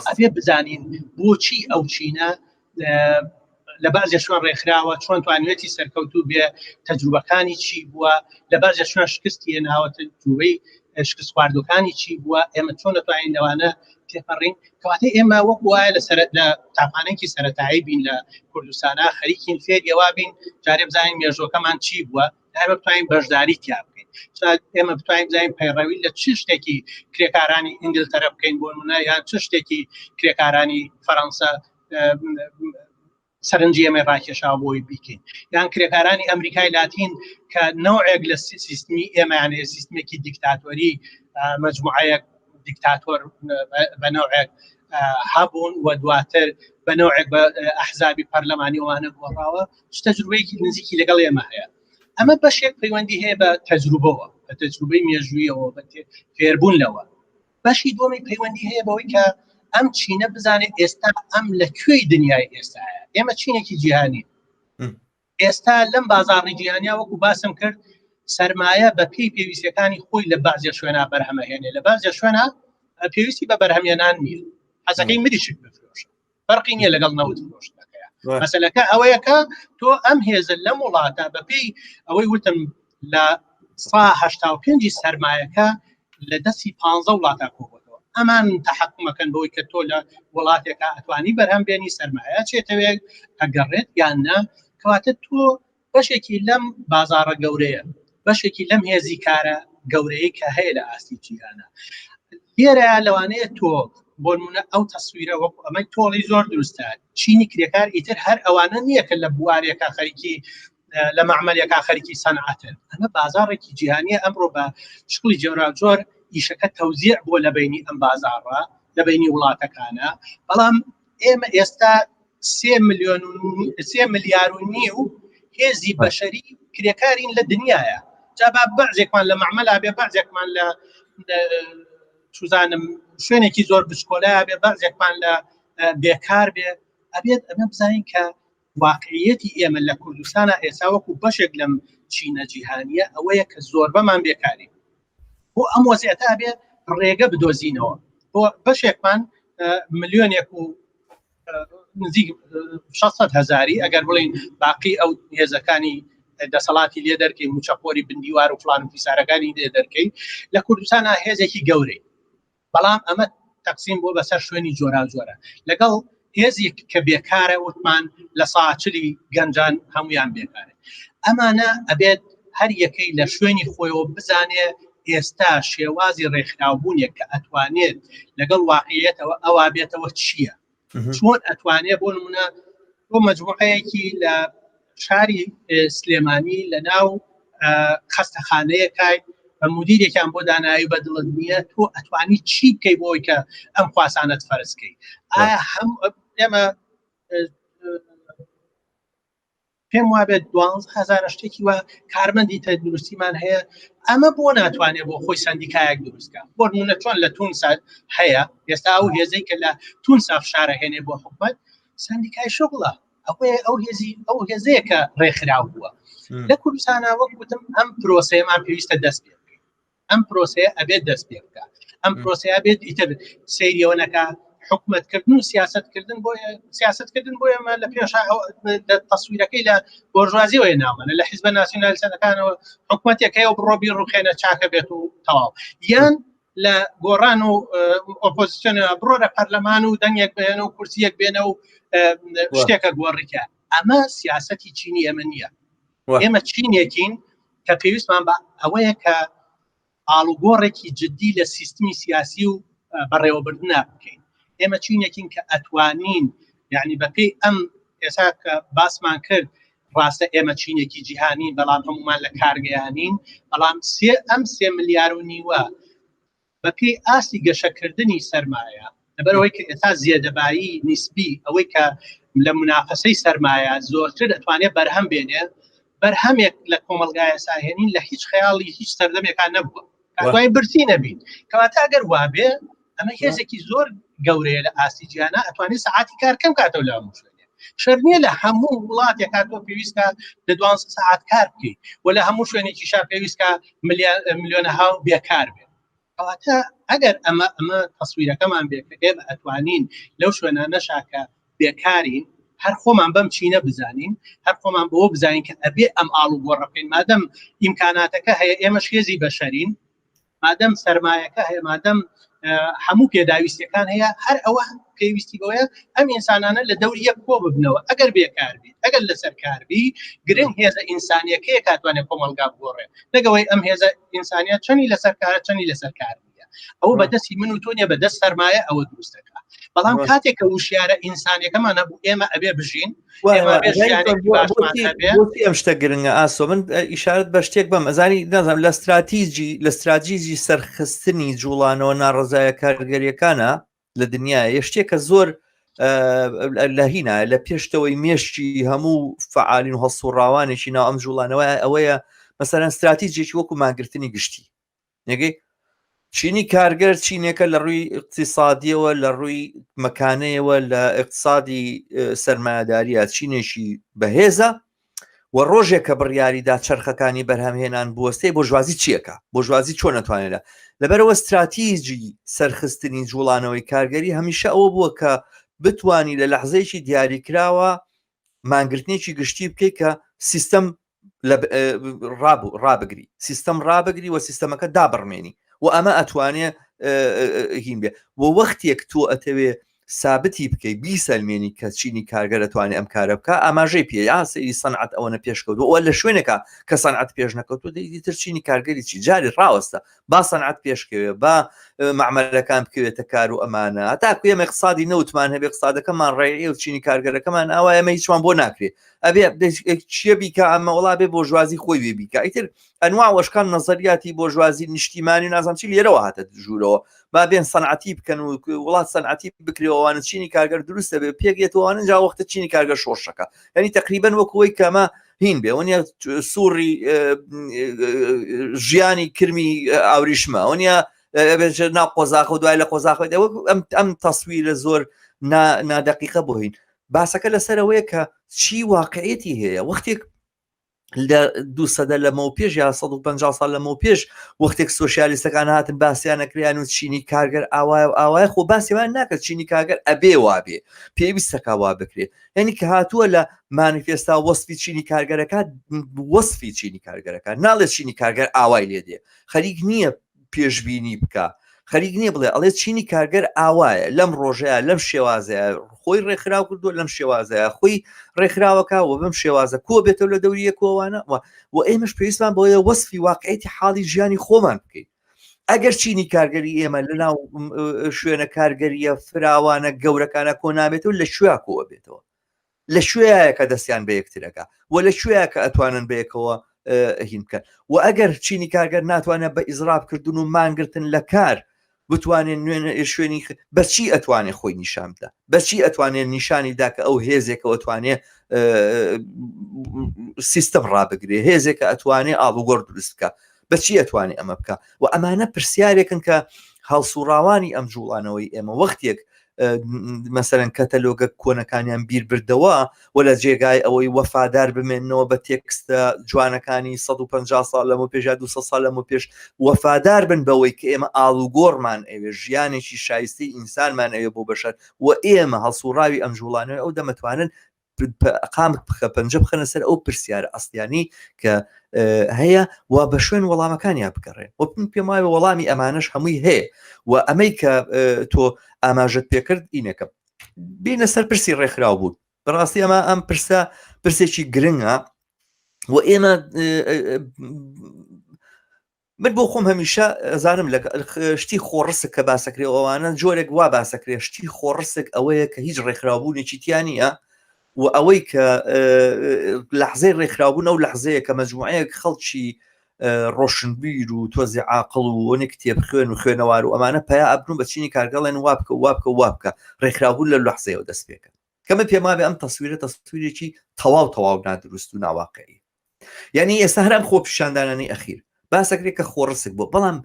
ئەبێ بزانین بۆچی ئەو چینە لە بەعزێ شوێن ڕێکخراوە چۆن توانیوێتی سەرکەوتوو بێ تەجروبەکانی چی بووە لە بەعزێ شوێن شکستی هێناوە تەجروبەی شکست خواردوەکانی چی بووە ئێمە چۆن دەتوانین لەوانە تێپەڕین کەواتە ئێمە وەک وایە لە سەر لە تاقانێکی سەتایی بین لە کوردستانە خەریکین فێریەوە بین جارێ بزانین مێژۆکەمان چی بووە ئێمە بتوانین بەشداری تیا بکەین ئێمە بتوانین بزانین پەیڕەوی لە چ شتێکی کرێکارانی ئینگلتەرە بکەین بۆ نمونە یان چ شتێکی کرێکارانی فەرەنسا سەرنجی ئێمەی ڕاکێشا بۆی بیکەین یان کرێکارانی ئەمریکای لاتین کە نەوعێک لە سیستمی ئێمەیان هەیە سیستمێکی دیکتاتۆری مجموعەیەک دیکتاتۆر بە نەوعێک هەبوون و دواتر بە نەوعێک بە ئەحزابی پەرلەمانی ئەوانە گۆڕاوە چ تەجروبەیەکی نزیکی لەگەڵ ئێمە هەیە ئەمە بەشێک پەیوەندی هەیە بە تەجروبەوە بە تەجروبەی مێژوویەوە بە فێربوون لەوە بەشی دووەمی پەیوەندی هەیە بەوەی کە ئەم چینە بزانێت ئێستا ئەم لە کوێی دنیای ئێستاە ئێمە چینێکی جیهانی ئێستا لەم بازاڕی جیهانیا وەکو باسم کرد سرمایە بە پێی پێویستەکانی خۆی لە بەعزێ شوێنا بەرهەمەهێنێ لە بەعزێ شوێنا پێویستی بە بەرهەمێنان نییە حەزەکەی مریشک بفرۆشە فەرقی نییە لەگەڵ نەوت فرۆشتنەکەیە مەسەلەکە ئەوەیە کە تۆ ئەم هێزە لەم وڵاتە بەپێی ئەوەی وتم لە سا هەشتا و پێنجی سەرمایەکە لە دەستی پ وڵاتە کۆبووەوە ئەمان تەحکومەکەن بۆی کە تۆ لە وڵاتێکە ئەتوانی بەرهەم بێنی سەرمایە چێتەوێت ئەگەڕێت یان نا کەواتە تۆ بەشێکی لەم بازاڕە گەورەیە بەشێکی لەم هێزی کارە گەورەیە کە هەیە لە ئاستی جیهانە لێرە لەوانەیە تۆ بۆ نمونە ئەو تەسویرە وەکو ئەمەی تۆڵی زۆر دروستە چینی کرێکار ئیتر هەر ئەوانە نییە کە لە بوارێکا خەریکی لە مەعمەلێکا خەریکی سەنعەتن ئەمە بازاڕێکی جیهانیە ئەمڕۆ بە شکڵی جۆراوجۆر ئیشەکە تەوزیع بووە لە بینی ئەم بازاڕە لە بینی وڵاتەکانە بەڵام ئێمە ئێستا سێ ملیۆن و سێ ملیار و نیو هێزی بەشەری کرێکارین لە دنیاە جا با بەعزێکمان لە مەعمەلا بێ بەعزێکمان لە چوزانم شوێنێکی زۆر بچکۆلە بێ بەعزێکمان لە بێکار بێ ئەبێت ئەمە بزانین کە واقعیەتی ئێمە لە کوردستانە ئێستا وەکو بەشێک لەم چینە جیهانیە ئەوەیە کە زۆربەمان بێکاری بۆ ئەم وەزیعەتە ئەبێ ڕێگە بدۆزینەوە بۆ بەشێکمان ملیۆنێک و نزیک 600 هزاری ئەگەر بڵین باقی ئەو هێزەکانی دەسەڵاتی لێ دەرکەی موچەخۆری بندیوار و فلان و فیسارەکانی لێ دەرکەی لە کوردستان هێزێکی گەورەی بەڵام ئەمە تەقسیم بۆ بەسەر شوێنی جۆراوجۆرە لەگەڵ هێزێک کە بێکارە وتمان لە ساچلی گەنجان هەمویان بێکارە ئەمانە ئەبێت هەر یەکەی لە شوێنی خۆیەوە بزانێ ئێستا شێوازی ڕێکخراوبوونێک کە ئەتوانێت لەگەڵ واقعیەتەوە ئەوا بێتەوە چییە چۆن ئەتوانێت بۆ نمونە بۆ مەجموعەیەکی لە شاری سلێمانی لە ناو خەستەخانەیەکای بە مدیرێکیان بۆ دانایی بە دڵت نییە تۆ ئەتوانی چی بکەی بۆی کە ئەم خواسانەت فەرزکەی ئایا هەم ئێمە پێم وابێت دوهزار شتێکی وە کارمەندی تەندروستیمان هەیە ئەمە بۆ ناتوانێت بۆ خۆی سندیکایەک دروستکە بۆ نمونە چۆن لە تونسا هەیە ئێستا ئەو هێزەی کە لە تونسا فشارە هێنێ بۆ حکومت سندیکای شغڵە ئەوەیە ئەو هێزی ئەو هێزەیە کە ڕێکخراو بووە لە کوردستانە وەک وتم ئەم پرۆسەیەمان پێویستە دەست پێ بکەین ئەم پرۆسەیە ئەبێت دەست پێ بکە ئەم پرۆسەیە بێت ئیتر سەیریەوە نەکا حکومەتکردن و سیاستکردن بۆ سیاستکردن بۆ ئێمە لە پێش تەسویرەکەی لە بۆرژوازیەوە ناوانە لە حیزبە ناسیۆنالیستەکانەوە حکومەتێک هەیە و بڕۆ بیڕوخێنە چاکە بێت و تەواو یان لە گۆڕان و ئۆپۆزیسیۆنەوە بڕۆ لە پەرلەمان و دەنگێک بێنە و کورسیەک بێنە و شتێکە گۆڕیکە ئەمە سیاستی چینی ئێمە نییە ئێمە چینێکین کە پێویستمان بە ئەوەیە کە ئاڵوگۆڕێکی جددی لە سیستمی سیاسی و بەڕێوەبردنا بکەین ئێمە چینێکین کە ئەتوانین یعنی بەپێی ئەم ئێستا کە باسمان کرد ڕاستە ئێمە چینێکی جیهانین بەڵام هەمومان لە کارگەیانین بەڵام سێ ئەم سێ ملیار و نیوە بەپێی ئاستی گەشەکردنی سەرمایە لەبەرئەوەی کە ئێستا زێدەبایی نیسبی ئەوەی کە لە منافەسەی سەرمایە زۆرتر دەتوانێت بەرهەم بێنێ بەرهەمێک لە کۆمەڵگای ساهێنین لە هیچ خەیاڵی هیچ سەردەمێکان نەبووە دوای برسی نەبین کەواتە ئەگەر وابێ ئەمە هێزێکی زۆر گەورەیە لە ئاستی جیهانە ئەتوانێت سەعاتی کار کەم کاتەوە لە هەموو شوێنێک شەر نییە لە هەموو وڵاتێک تۆ پێویستە لە دوانزە سەعات کار بکەیت و لە هەموو شوێنێکی شا پێویستکە ملیۆنەها و بێکار بێت کەواتە ئەگەر ئەمە ئەمە تەسویرەکەمان بێت کە ئێمە ئەتوانین لەو شوێنانەشا کە بێکارین هەر خۆمان بەم چینە بزانین هەر خۆمان بەوە بزانین کە ئەبێ ئەم ئاڵ و گۆڕە بکەین مادەم ئیمکاناتەکە هەیە ئێمەش هێزی بەشەرین مادەم سەرمایەکە هەیە مادەم هەموو پێداویستەکان هەیە هەر ئەوە پێویستی بەوەیە ئەم ئینسانانە لە دەوری یەک کۆ ببنەوە ئەگەر بێکار بیت ئەگەر لەسەر کار بی گرنگ هێزە ئینسانیەکەیە کاتوانێت کۆمەڵگا بگۆڕێ نەگەوەی ئەم هێزە ئینسانیە چەنی لەسەر کارە چەنی لەسەر کار نیە ئەوە بەدەستی من و تۆ نیە بەدەست سەرمایە ئەوە دروستەکە بەڵام کاتێک کە وشیارە ئینسانیەکەمان هەبوو ئێمە ئەبێ بژین ئەم شتە گرنگە ئاسۆ من ئیشارت بە شتێک بم ئەزانی نازانم لە استراتیجی لە استراتیجی سەرخستنی جوڵانەوە ناڕزایە کارگەریەکانە لە دنیا یە شتێکە زۆر لە هینا لە پێشتەوەی مێشکی هەموو فعالین و هەڵسوڕاوانێکی ناو ئەم جوڵانەوە ئەوەیە مەسەرەن استراتیجێکی وەکو مانگرتنی گشتی نەگەی چینی کارگەر چینێکە لە ڕووی اقتصادیەوە لە ڕووی مەکانەیەوە لە اقتصادی سەرمایەداریە چینێکی بەهێزە و ڕۆژێک کە بڕیاریدا چەرخەکانی بەرهەمهێنان بوەستێ بۆژوازی چیەکە بۆژوازی چۆن نەتوانێت لەبەرەوە استراتیجی سەرخستنی جوڵانەوەی کارگەری هەمیشە ئەوە بووە کە بتانی لە لەحزەیەکی دیاریکراوە مانگرتنێکی گشتی بکەیت کە سیستەم ڕابوو ڕابگری سیستەم ڕابگری و سیستەمەکە دابڕمێنی و ئەمە ئەتوانێ هین بێ و وەختێک تۆ ئەتەوێ سابتی بکەی بیسەلمێنی کە چینی کارگەر ئەتوانێ ئەم کارە بکا ئاماژەی پێ یا سەیری سەنعەت ئەوەنە پێشکەوتووە ئەوە لە شوێنێکا کە سەنعەت پێش نەکەوتووە دەی تر چینی کارگەری چی جاری ڕاوەستە با سەنعەت پێشکەوێ با مەعمەلەکان بکەوێتە کار و ئەمانە هەتاکو ئێمە اقتصادی نەوتمان هەبێ اقتصادەکەمان ڕێی و چینی کارگەرەکەمان ئاوا ئێمە هیچمان بۆ ناکرێ ئەبێ چیە بیکا ئەمە وڵا بێ بۆژوازی خۆی بێ بیکا ئیتر ئەنوا وەشکان نەزەریاتی بۆژوازی نیشتیمانی نازانم چی لێرەوە هاتە ژوورەوە با بێن سەنعەتی بکەن و وڵات سەنعەتی بکرێەوەوانە چینی کارگەر دروست دەبێت پێکێتەوەوانە جا وەختە چینی کارگەر شۆڕشەکە یعنی تقریبا وەکوەی کەمە هین بێ وەنیە سوڕی ژیانی کرمی ئاوریشمە وەنیە نا قۆزاخ و دوای لە قۆزاخ ئەم ئەم تەسویرە زۆر نادەقیقە بۆ هین باسەکە لەسەرەوەیە کە چی واقعەتی هەیە وەختێک لە دو سەدە لەمەو پێش یا 150 ساڵ لەمەو پێش وەختێک سۆسیالیستەکان هاتن باسییانەکریان و چینی کارگەر ئاوایە و ئاوایە خۆ باسیوان ناکە چینی کارگەر ئەبێ وابێ پێویستەکە وا بکرێ یعنی کە هاتووە لە مانیفێستا وەسفی چینی کارگەرەکە وەسفی چینی کارگەرەکە ناڵێ چینی کارگەر ئاوای لێ دێ خەریک نییە پێشبینی بکا خەریک نییە بڵێ ئەڵێ چینی کارگەر ئاوایە لەم ڕۆژەیە لەم شێوازەیە خۆی ڕێکخراو کردووە لەم شێوازەیە خۆی ڕێکخراوەکە و بەم شێوازە کۆ بێتەوە لە دەوری یەکەوانە و ئێمەش پێویستمان بۆیە وەسفی واقعیتی حاڵی ژیانی خۆمان بکەین ئەگەر چینی کارگەری ئێمە لە ناو شوێنە کارگەریە فراوانە گەورەکانە کۆ نابێتەوە لە کوێ کۆ بێتەوە؟ لە کوێیە کە دەستیان بە یەکترەکە و لە کوێیە کە ئەتوانن بەیەکەوە هین بکەن و ئەگەر چینی کارگەر ناتوانێت بە ئیزراب کردن و مانگرتن لە کار بتوانێت نوێنە شوێنی بەچی ئەتوانێت خۆی نیشان بدە بەچی ئەتوانێت نیشانی دا کە ئەو هێزێکەوە توانێت سیستم ڕابگرێ هێزێکە ئەتوانێ ئاڵوگۆڕ دروست بکە بەچی ئەتوانێ ئەمە بکە و ئەمانە پرسیارێکن کە هەڵسوڕاوانی ئەم جوڵانەوەی ئێمە وەختێک مەسەرەن کەتەلۆگە کۆنەکانیان بیربردەوە و لە جێگای ئەوەی وەفادار بمێنەوە بە تێکستە جوانەکانی 150 ساڵ لەمە پێش یا 200 ساڵ لەمە پێش وەفادار بن بەوەی کە ئێمە ئاڵوگۆڕمان ئەوێ ژیانێکی شایستەی ئینسانمان ئەوێ بۆ بەشەر و ئێمە هەڵسوڕاوی ئەم جوڵانەوەی ئەو دەمەتوانن قامک بخە پەنجە بخەنە سەر ئەو پرسیارە ئەسلیانی کە هەیە و بە شوێن وەڵامەکانیان بگەڕێن وە من پێم وایە وەڵامی ئەمانەش هەمووی هەیە و ئەمەی کە تۆ ئاماژت پێکرد ئینەکە بینە سەر پرسی ڕێکخراو بوون بەڕاستی ئەمە ئەم پرسە پرسێکی گرنگە و ئێمە من بۆ خۆم هەمیشە ئەزانم لە شتی خۆڕسک کە باسەکرێ ئەوانە جۆرێک وا باسەکرێ شتی خۆڕسک ئەوەیە کە هیچ ڕێکخراوبوونێکی تیا نییە و ئەوەی کە لەحزەی ڕێکخراوبوون ئەو لەحزەیە کە مەجموعەیەک خەڵکی ڕۆشنبیر و تۆزی عاقڵ و وەنی کتێب خوێن و خوێنەوار و ئەمانە پیا ئەبن و بە چینی کارگەڵێن وا بکە وا بکە وا بکە ڕێکخراوبوون لە لەحزەیەوە دەست پێکە کە من پێم وابێ ئەم تەسویرە تەسویرێکی تەواو تەواو نادروست و ناواقعی یعنی ئێستا هەر ئەم خۆپیشاندانانی ئەخیر باسەکرێت کە خۆڕسک بوو بەڵام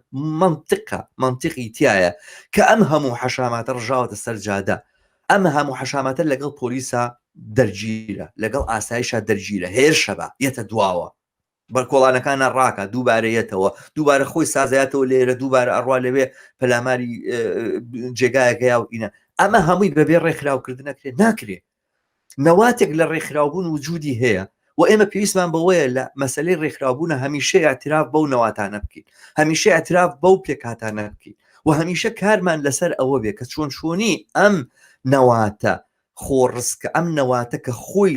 منطقە منطقی تایە کە ئەم هەموو حەشاماتە ڕژاوەتە سەر جادە ئەم هەموو حەشاماتە لەگەڵ پۆلیسا دەرگیرە لەگەڵ ئاسایشا دەرگیرە هێرشە بە یەتە دواوە بەر کۆڵانەکانە ڕاکە دووبارە یەتەوە دووبارە خۆی سازایەتەوە لێرە دووبارە ئەڕوا لەوێ پەلاماری جێگایەکە یا و ئینە ئەمە هەمووی بەبێ ڕێکخراوکردنەکرێت ناکرێ نەواتێک لە ڕێکخراوبوون وجودی هەیە و ئێمە پێویستمان بەوەیە لە مەسلەی ڕێکخراوبوونە هەمیشە اعتراف بەو نەواتانە بکەین هەمیشە اعتراف بەو پێکهاتانە بکەین و هەمیشە کارمان لەسەر ئەوە بێ کە چۆن چۆنی ئەم نەواتە خۆڕسکە ئەم نەواتە کە خۆی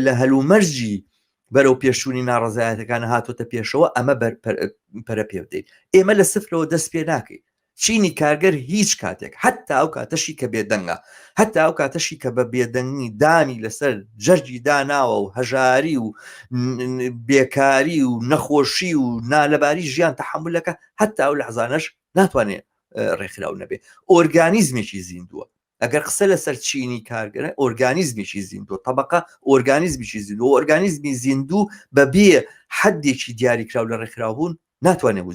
لە هەلومەرجی بەرەو پێشچوونی ناڕەزایەتەکان هاتۆتە پێشەوە ئەمە پەرە پێ بدەین ئێمە لە سفرەوە دەست پێ ناکەین چینی کارگەر هیچ کاتێک حتا ئەو کاتەشی کە بێدەنگە حتا ئەو کاتەشی کە بە بێدەنگی دانی لەسەر جەرگی داناوە و هەژاری و بێکاری و نەخۆشی و نالەباری ژیان تەحملەکە حتا ئەو لەحزانەش ناتوانێت ڕێکخراو نەبێ ئۆرگانیزمێکی زیندووە ئەگەر قسە لەسەر چینی کارگەرە ئۆرگانیزمێکی زیندوو طبقە ئۆرگانیزمیی زیندوو ئۆرگانیزمی زیندوو بەبێ حدێکی دیاریکراو لە ڕێکخراوبوون ناتوانێت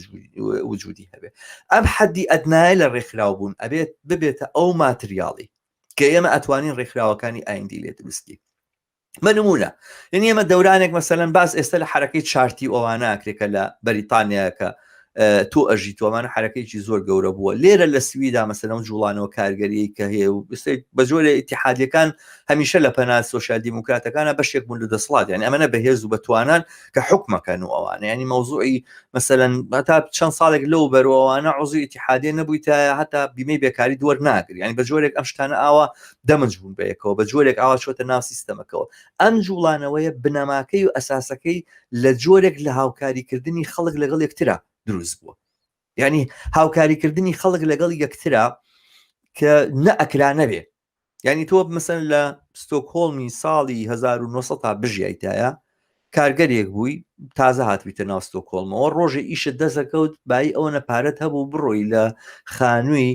وجودی هەبێ ئەم حەدی ئەدنایە لە ڕێکخراوبوون ئەبێت ببێتە ئەو ماتریاڵی کە ئێمە ئەتوانین ڕێکخراوەکانی ئایندی لێ دروستکەین بە نمونە یعنی ئێمە دەورانێک مەسەلەن باس ئێستا لە حرەکەی چارتی ئەوانە ئەکرێ کە لە بەریتانیاکە تۆ ئەژی تۆمانە حرەکەیکی زۆر گەورە بووە لێرە لە سویدا مەسەلەن و جوڵانەوە کارگەریی کە هەیە و بە جۆرە ئیتحادیەکان هەمیشە لە پەنا سۆسیال دیموکراتەکانە بەشێک بوون لە دەسەڵات یعنی ئەمەە بەهێز و بەتوانان کە حکومەکەن و ئەوانە ینی مەوزوعی مەسەلەن هەتا چەند ساڵێک لەو بەرەوانە عزوی ئیتحادیە نەبووی تا هەتا بیمەی بێکاری دووەر ناگری ینی بە جۆرێک ئەم شتانە ئاوا دەمج بوون بە یەکەوە بە جۆرێک ئاوا چۆتە ناو سیستەمەکەەوە ئەم جوڵانەوەیە بنەماکەی و ئەساسەکەی لە جۆرێک لە هاوکاریکردنی خەڵک لەگەڵ یەکترا دروست بووە یعنی هاوکاریکردنی خەڵک لەگەڵ یەکترا کە نەئەکرا نەبێ یعنی تۆ مەسەن لە ستۆکهۆڵمی ساڵی 1900 تا بژیایتایە کارگەرێک بووی تازە هاتبیتە ناو ستۆکهۆڵمەوە ڕۆژێ ئیشت دەسەکەوت بایی ئەوەنە پارەت هەبوو بڕۆی لە خانووی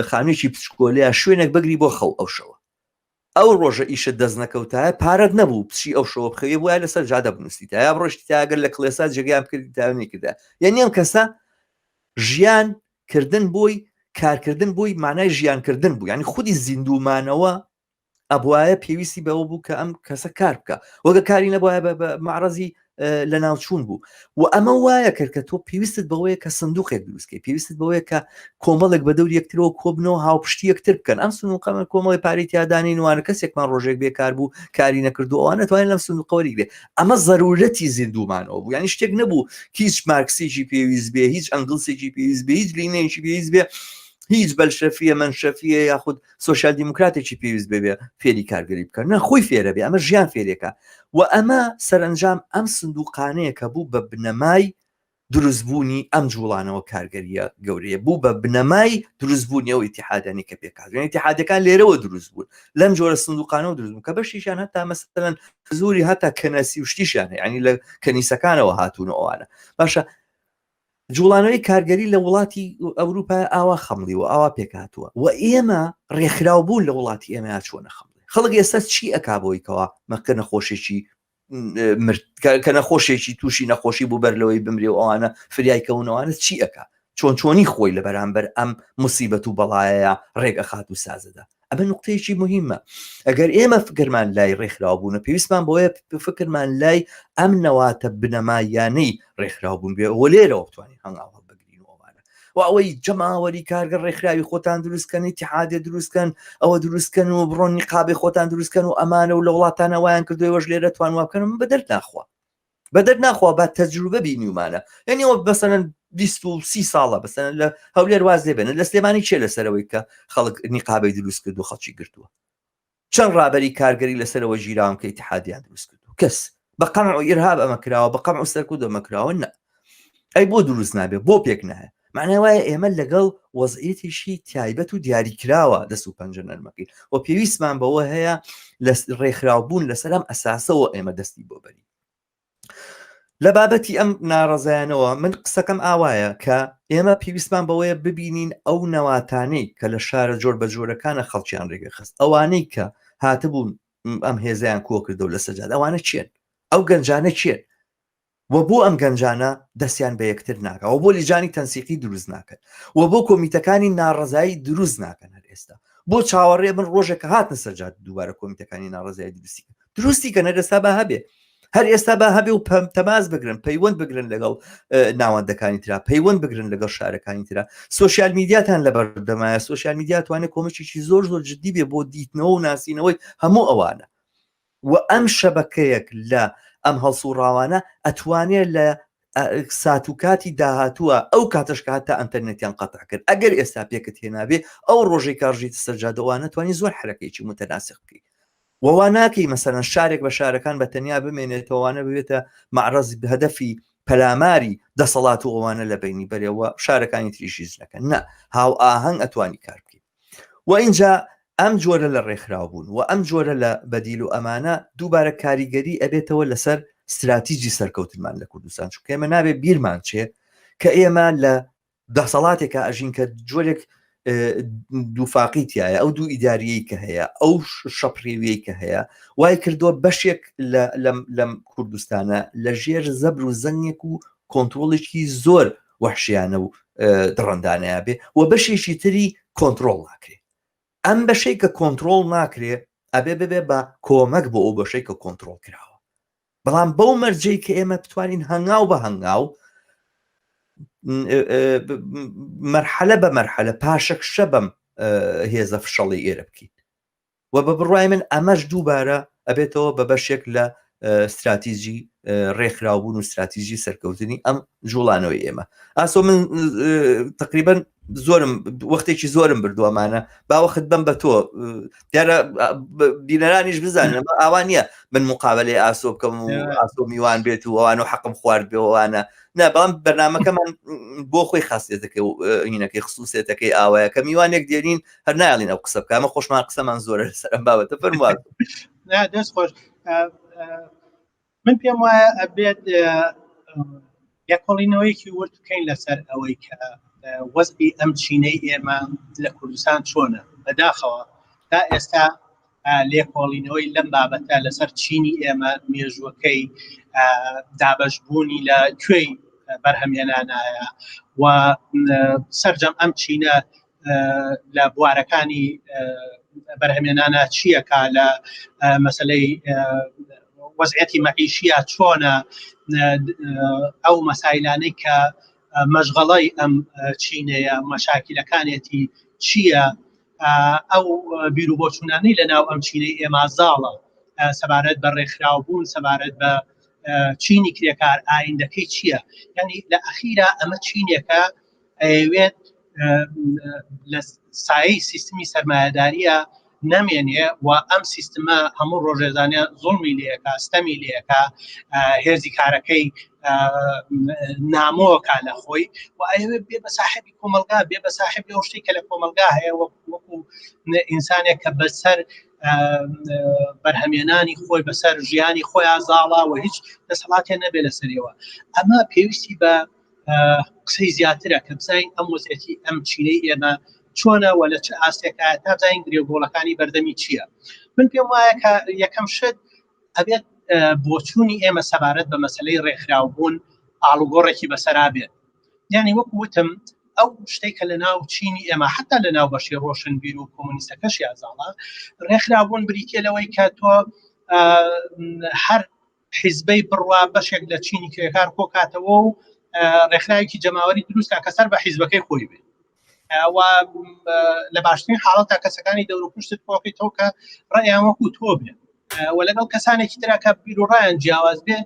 خانوویەکی بچکۆلەیە شوێنێک بگری بۆ خەو ئەو شەوە ئەو ڕۆژە ئیشت دەست نەکەوتایە پارەت نەبوو بچی ئەو شەوە بخەوێ بوایە لەسەر جادە بنووسیتە یا بڕۆشتی تا ئەگەر لە کڵێسا جێگەیان بکردی تا نەیکردە یعنی ئەم کەسە ژیان کردن بۆی کارکردن بۆی مانای ژیانکردن بوو یعنی خودی زیندوومانەوە ئەبواە پێویستی بەوە بوو کە ئەم کەسە کار بکە وەگە کاری نەبواە بە معرەزی لە ناوچوون بوو و ئەمە وایە کرد کە تۆ پێویستت بەوەیە کە سندوقێک دروستکەی پێویستت بەوەیە کە کۆمەڵێک بە دەور یەکترەوە کۆبنەوە هاوپشتی یەکتر بکەن ئەم سندوقەمە کۆمەڵی پارەی تیادانین وانە کەسێکمان ڕۆژێک بێکار بوو کاری نەکردو ئەوانە توانین لەم سندوقەوەری گرێ ئەمە زەرورەتی زیندوومانەوە بوو یعنی شتێک نەبوو هیچ مارکسێکی پێویست بێ هیچ ئەنگلسێکی پێویست بێ هیچ لینێکی پێویست بێ هیچ بەلشەفیە مەنشەفیە یاخود سۆسیال دیموکراتێکی پێویست بێ فێری کارگەری بکە نە خۆی فێرە بێ ئەمە ژیان فێرێکە و ئەمە سەرنجام ئەم سندوقانەیە کە بوو بە بنەمای. دروستبوونی ئەم جوڵانەوە کارگەریە گەورەیە بوو بە بنەمای دروستبوونی ئەو ئیتیحادانی کە پێکهاتوون ئیتیحادەکان لێرەوە دروست بوون لەم جۆرە سندوقانەوە دروست بوون کە بەشیشیان هەتا مەسەلەن زۆری هەتا کەنەسی و شتیشیان هەیە یعنی لە کەنیسەکانەوە هاتوون و ئەوانە باشە جوڵانەوەی کارگەری لە وڵاتی ئەوروپا ئاوا خەمڵیوە ئاوا پێکهاتووە و ئێمە ڕێکخراو بوون لە وڵاتی ئێمە چۆنە خەمڵی خەڵک ئێستا چی ئەکا بۆی کەوا مەکە نەخۆشێکی مرد کە نەخۆشێکی تووشی نەخۆشی بوو بەر لەوەی بمرێ و ئەوانە فریای کەونەوانە چی ئەکا چۆن چۆنی خۆی لە بەرامبەر ئەم مصیبەت و بەڵایەیە ڕێک ئەخات و سازەدا ئەمە نقطەیەکی مهمە ئەگەر ئێمە فکرمان لای ڕێکخراو بوونە پێویستمان بۆیە فکرمان لای ئەم نەواتە بنەمایانەی ڕێکخراو بوون بێ وە لێرەوە بتوانین هەنگاو هەڵبگرین و ئەوانە و ئەوەی جەماوەری کارگەر ڕێکخراوی خۆتان دروستکەن ئیتیحادێ دروستکەن ئەوە دروستکەن و بڕۆن نیقابی خۆتان دروستکەن و ئەمانە و لە وڵاتانە وایان کردووە ئێوەش لێرە توان وا بکەن من بە دەرد ناخوا بە دەرد ناخوا بە تەجروبە بینیومانە یعنی ئەوە بەسەرەن 20 ساڵە بەسەرەن لە هەولێر واز لێ بێنن لە سلێمانی چێ لەسەرەوەی کە خەڵک نیقابەی دروست کرد و خەڵکی گرتووە چەند ڕابەری کارگەری لەسەرەوە گیراون کە ئیتحادیان دروست کردو کەس بە قەمع و ئیرهاب ئەمە کراوە بە قەمع و سەرکوت ئەمە کراوە نە ئەی بۆ دروست نابێ بۆ پێک نایە معنای وایە ئێمە لەگەڵ وەزعیەتێکی تایبەت و دیاریکراوە دەست و پەنجە نەرمەکەین و پێویستمان بەوە هەیە لە ڕێکخراوبوون لەسەر ئەم ئەساسەوە ئێمە دەستی بۆ بەری لە بابەتی ئەم ناڕەزایانەوە من قسەکەم ئاوایە کە ئێمە پێویستمان بەوەیە ببینین ئەو نەواتانەی کە لە شارە جۆر بە جۆرەکانە خەڵکیان ڕێگە خست ئەوانەی کە هاتبوون ئەم هێزیان کۆ کردەوە لە سەجاد ئەوانە چێن ئەو گەنجانە چێن و بۆ ئەم گەنجانە دەستیان بە یەکتر ناکە و بۆ لیجانی تەنسیقی دروست ناکەن و بۆ کۆمیتەکانی ناڕەزایی دروست ناکەن هەر ئێستا بۆ چاوەڕێ من ڕۆژێک کە هاتنە سەرجاد دووبارە کۆمیتەکانی ناڕەزایی دروستی دروستی کە نەرێستا با هەبێ هەر ئێستا با هەبێ و تەماس بگرن پەیوەند بگرن لەگەڵ ناوەندەکانی ترا پەیوەند بگرن لەگەڵ شارەکانی ترا سوسیال میدیاتان لە بەردەمایە سوسیال میدیا توانێت کۆمەکێکی زۆر زۆر جددی بێ بۆ دیتنەوە و ناسینەوەی هەموو ئەوانە و ئەم شەبەکەیەک لە ئەم هەڵسوڕاوانە ئەتوانێت لە سات و کاتی داهاتووە ئەو کاتەش کە هەتا ئەتەرنێتیان قەتع کرد ئەگەر ئێستا پێکت هێنابێ ئەو ڕۆژەی کارژیتە سەرجادەوانە توانی زۆر حرەکەیکی متەناسق بکەیت وە ناکەی مەسەلەن شارێک بە شارەکان بە تەنیا بمێنێتەوە وانە ببێتە مەعرەز هەدەفی پەلاماری دەسەڵات و ئەوانە لە بینی بەرێەوە شارەکانی تریش هیچ نەکەن نە هاو ئاهەنگ ئەتوانی کار بکەیت و اینجا ئەم جۆرە لە ڕێکخراو بوون و ئەم جۆرە لە بەدیل و ئەمانە دووبارە کاریگەری ئەبێتەوە لەسەر استراتیجی سەرکەوتنمان لە کوردستان چونکە ئێمە نابێ بیرمان چێ کە ئێمە لە دەسەڵاتێکا ئەژین کە جۆرێک دووفاقی تایە ئەو دوو ئیداریەی کە هەیە ئەو شەپرێویەی کە هەیە وای کردووە بەشێک لەم کوردستانە لە ژێر زەبر و زەنگێک و کۆنتترۆڵێکی زۆر وەحشیانە و دڕندانەیە بێ و بەشێکی تری کۆنتترۆڵ ناکرێ ئەم بەشەی کە کۆنتترۆڵ ناکرێ ئەبێ ببێ بە کۆمەک بۆ ئەو بەشەی کە کۆنتترۆڵ کراوە بەڵام بەو مەرجەی کە ئێمە بتوانین هەنگاو بە هەنگاو مەرحەلە بە مەرحەلە پاشەکشە بەم هێزە فشەڵی ئێرە بکەین و بە بڕای من ئەمەش دووبارە ئەبێتەوە بە بەشێک لە استراتیژی ڕێکخراوبوون و استراتیژی سەرکەوتنی ئەم جوڵانەوەی ئێمە ئاسۆ من تقریبا زۆرم وەختێکی زۆرم بردووەمانە با وەخت بم بە تۆ دیارە بینەرانیش بزانن ئاوا نییە من مقابلەی ئاسۆ بکەم و ئاسۆ میوان بێت و ئەوان و حەقم خوارد بێوانە نا بەڵام بەرنمەکەمان بۆ خۆی خاصێتەکە و هینەکەی خصوصێتەکەی ئاوایە کە میوانێک دێنین هەر نایڵین ئەو قسە بکەمە خۆشمان قسەمان زۆرە لەسەر ئەم بابەتە فەرمووە دەست خۆش من پێم وایە ئەبێت لێکۆڵینەوەیەکی ورد بکەین لەسەر ئەوەی کە وەزعی ئەم چینەی ئێمە لە کوردستان چۆنە بەداخەوە تا ئێستا لێکۆڵینەوەی لەم بابەتە لەسەر چینی ئێمە مێژووەکەی دابەشبوونی لە کوێی بەرهەمهێنانایە و سەرجەم ئەم چینە لە بوارەکانی بەرهەمێنانە چیەکە لە مەسلەی وەزعەتی مەعیشیە چۆنە ئەو مەسایلانەی کە مەشغەڵی ئەم چینەیە مەشاکیلەکانێتی چییە ئەو بیر و بۆچوونانەی لە ناو ئەم چینەی ئێمە زاڵە سەبارەت بە ڕێکخراوبوون سەبارەت بە چینی کرێکار ئایندەکەی چییە یعنی لە ئەخیرا ئەمە چینێکە ئەیەوێت لە سایەی سیستمی سەرمایەداریە. نەمێنێ و ئەم سیستمە هەموو ڕۆژێزانە زوڵمی لەکە ستەمی لەکە هێزی کارەکەی نامۆکە لە خۆی و ئەوێ بێ بە ساحبی کۆمەلگا بێ بە ساحبی ئەو شتێک کە لە کۆمەلگا هەیە وەکو ئینسانێک کە بەسەر بەرهەمێنانی خۆی بەسەر ژیانی خۆیان زاڵا و هیچ دەسەڵاتیان نەبێ لەسەرەوە ئەمە پێویستی بە قسەی زیاترە کە بزانین ئەم وەزعەتی ئەم چینەی ئێمە چۆنە و لە چ ئاستێکە تا بزانین گرێگۆڵەکانی بەردەمی چییە من پێم وایە کە یەکەم شت ئەبێت بۆچوونی ئێمە سەبارەت بە مەسلەی ڕێکخراوبوون ئاڵوگۆڕێکی بەسەرا بێت یعنی وەکو وتم ئەو شتێک کە لە ناو چینی ئێمە حتا لە ناو بەشی ڕۆشنبیر و کۆمۆنیستەکەش یازاڵە ڕێکخراوبوون بریتە لەوەی کە تۆ هەر حیزبەی بڕوا بەشێک لە چینی کرێکار کۆکاتەوە و ڕێکخراوێکی جەماوەری دروستکە کە سەر بە حیزبەکەی خۆی بێت و لە باشترین حاڵەتە کەسەکانی دەور و پشتت کۆکەیتەوە کە ڕێیان وەکو تۆ بێت و لەگەڵ کەسانێکی ترا کە بیر و ڕایان جیاواز بێ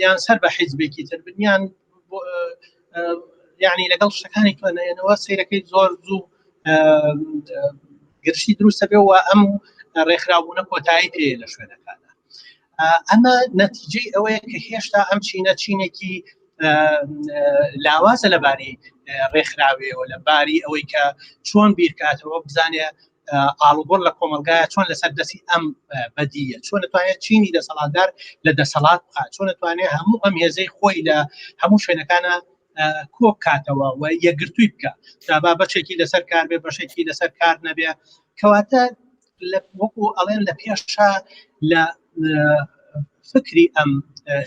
یان سەر بە حیزبێکی تر بن یان یعنی لەگەڵ شتەکانی تۆ نەیەنەوە سیرەکەی زۆر زوو گرشتی دروستە بێ و ئەم ڕێکخراوبوونە کۆتایی پێ لە شوێنەکانە ئەمە نەتیجەی ئەوەیە کە هێشتا ئەم چینە چینێکی لاوازە لەباری ڕێکخراوەوە لە باری ئەوەی کە چۆن بیرکاتەوە بزانێ ئاڵوگۆڕ لە کۆمەلگایە چۆن لەسەر دەستی ئەم بەدیە چۆن دەتوانێت چینی دەسەڵاتدار لە دەسەڵات بخات چۆن دەتوانێت هەموو ئەم هێزەی خۆی لە هەموو شوێنەکانە کۆ بکاتەوە و یەکگرتووی بکە با بەشێکی لەسەر کار بێ بەشێکی لەسەر کار نەبێ کەواتە وەکو ئەڵێن لە پێشا لە فکری ئەم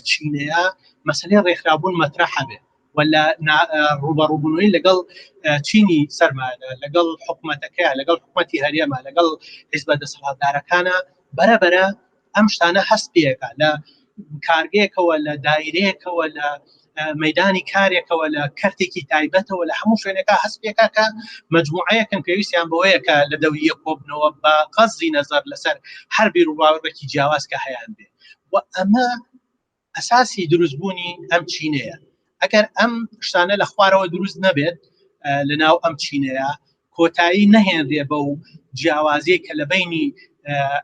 چینەیە مەسلەی ڕێکخرابوون مەترەحە بێ و لە ڕوبەڕوبوونەوەی لەگەڵ چینی سەرمایە لەگەڵ حکوومەتەکەی لەگەڵ حکوومەتی هەرێمە لەگەڵ حیزبە دەسەڵاتدارەکانە بەرەبەرە ئەم شتانە هەست پێەکە لە کارگەیەکەوە لە دایرەیەکەوە لە مەدانی کارێکەوە لە کەرتێکی تایبەتەوە لە هەموو شوێنەکە هەست پێکا کە مجموعەیەکن پێویستیان بەوەیە کە لە دەوریە کۆبنەوە بە قەزی نەزەر لەسەر هەر بیر و باوەڕێکی جیاواز کە هەیان بێ و ئەمە ئەساسی دروستبوونی ئەم چینەیە ئەگەر ئەم شتانە لە خوارەوە دروست نەبێت لە ناو ئەم چینەیە کۆتایی نەهێنرێ بەو جیاوازیە کە لە بینی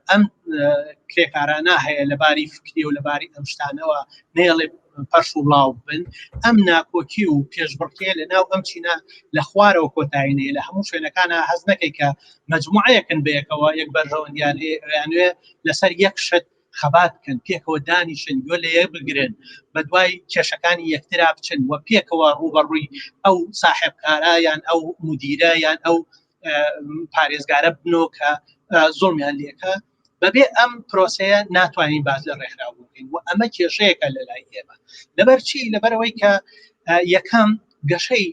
ئەم کرێکارانە هەیە لەباری فکری و لەباری ئەم شتانەوە نێڵێ پەرش و بڵاو بن ئەم ناکۆکی و پێشبڕکێ لە ناو ئەم چینە لە خوارەوە کۆتایی نەیە لە هەموو شوێنەکانە هەز نەکەی کە مجموعەیەکن بەیەکەوە یەک بەرژەوەندیان هەیە لەسەر یەک شت خەبات بکەن، پێکەوە دانیشن، گوێ لە یەک بگرن، بەدوای کێشەکانی یەکترا بچن و پێکەوە ڕووبەڕووی ئەو ساحێبکارە یان ئەو مدیرە یان ئەو پارێزگارە بنەوە کە زوڵمیان لێکە. بەبێ ئەم پرۆسەیە ناتوانین باز لە ڕێکخراو بکەین و ئەمە کێشەیەکە لە لای ئێمە. لەبەر چی؟ لەبەرئەوەی کە یەکەم گەشەی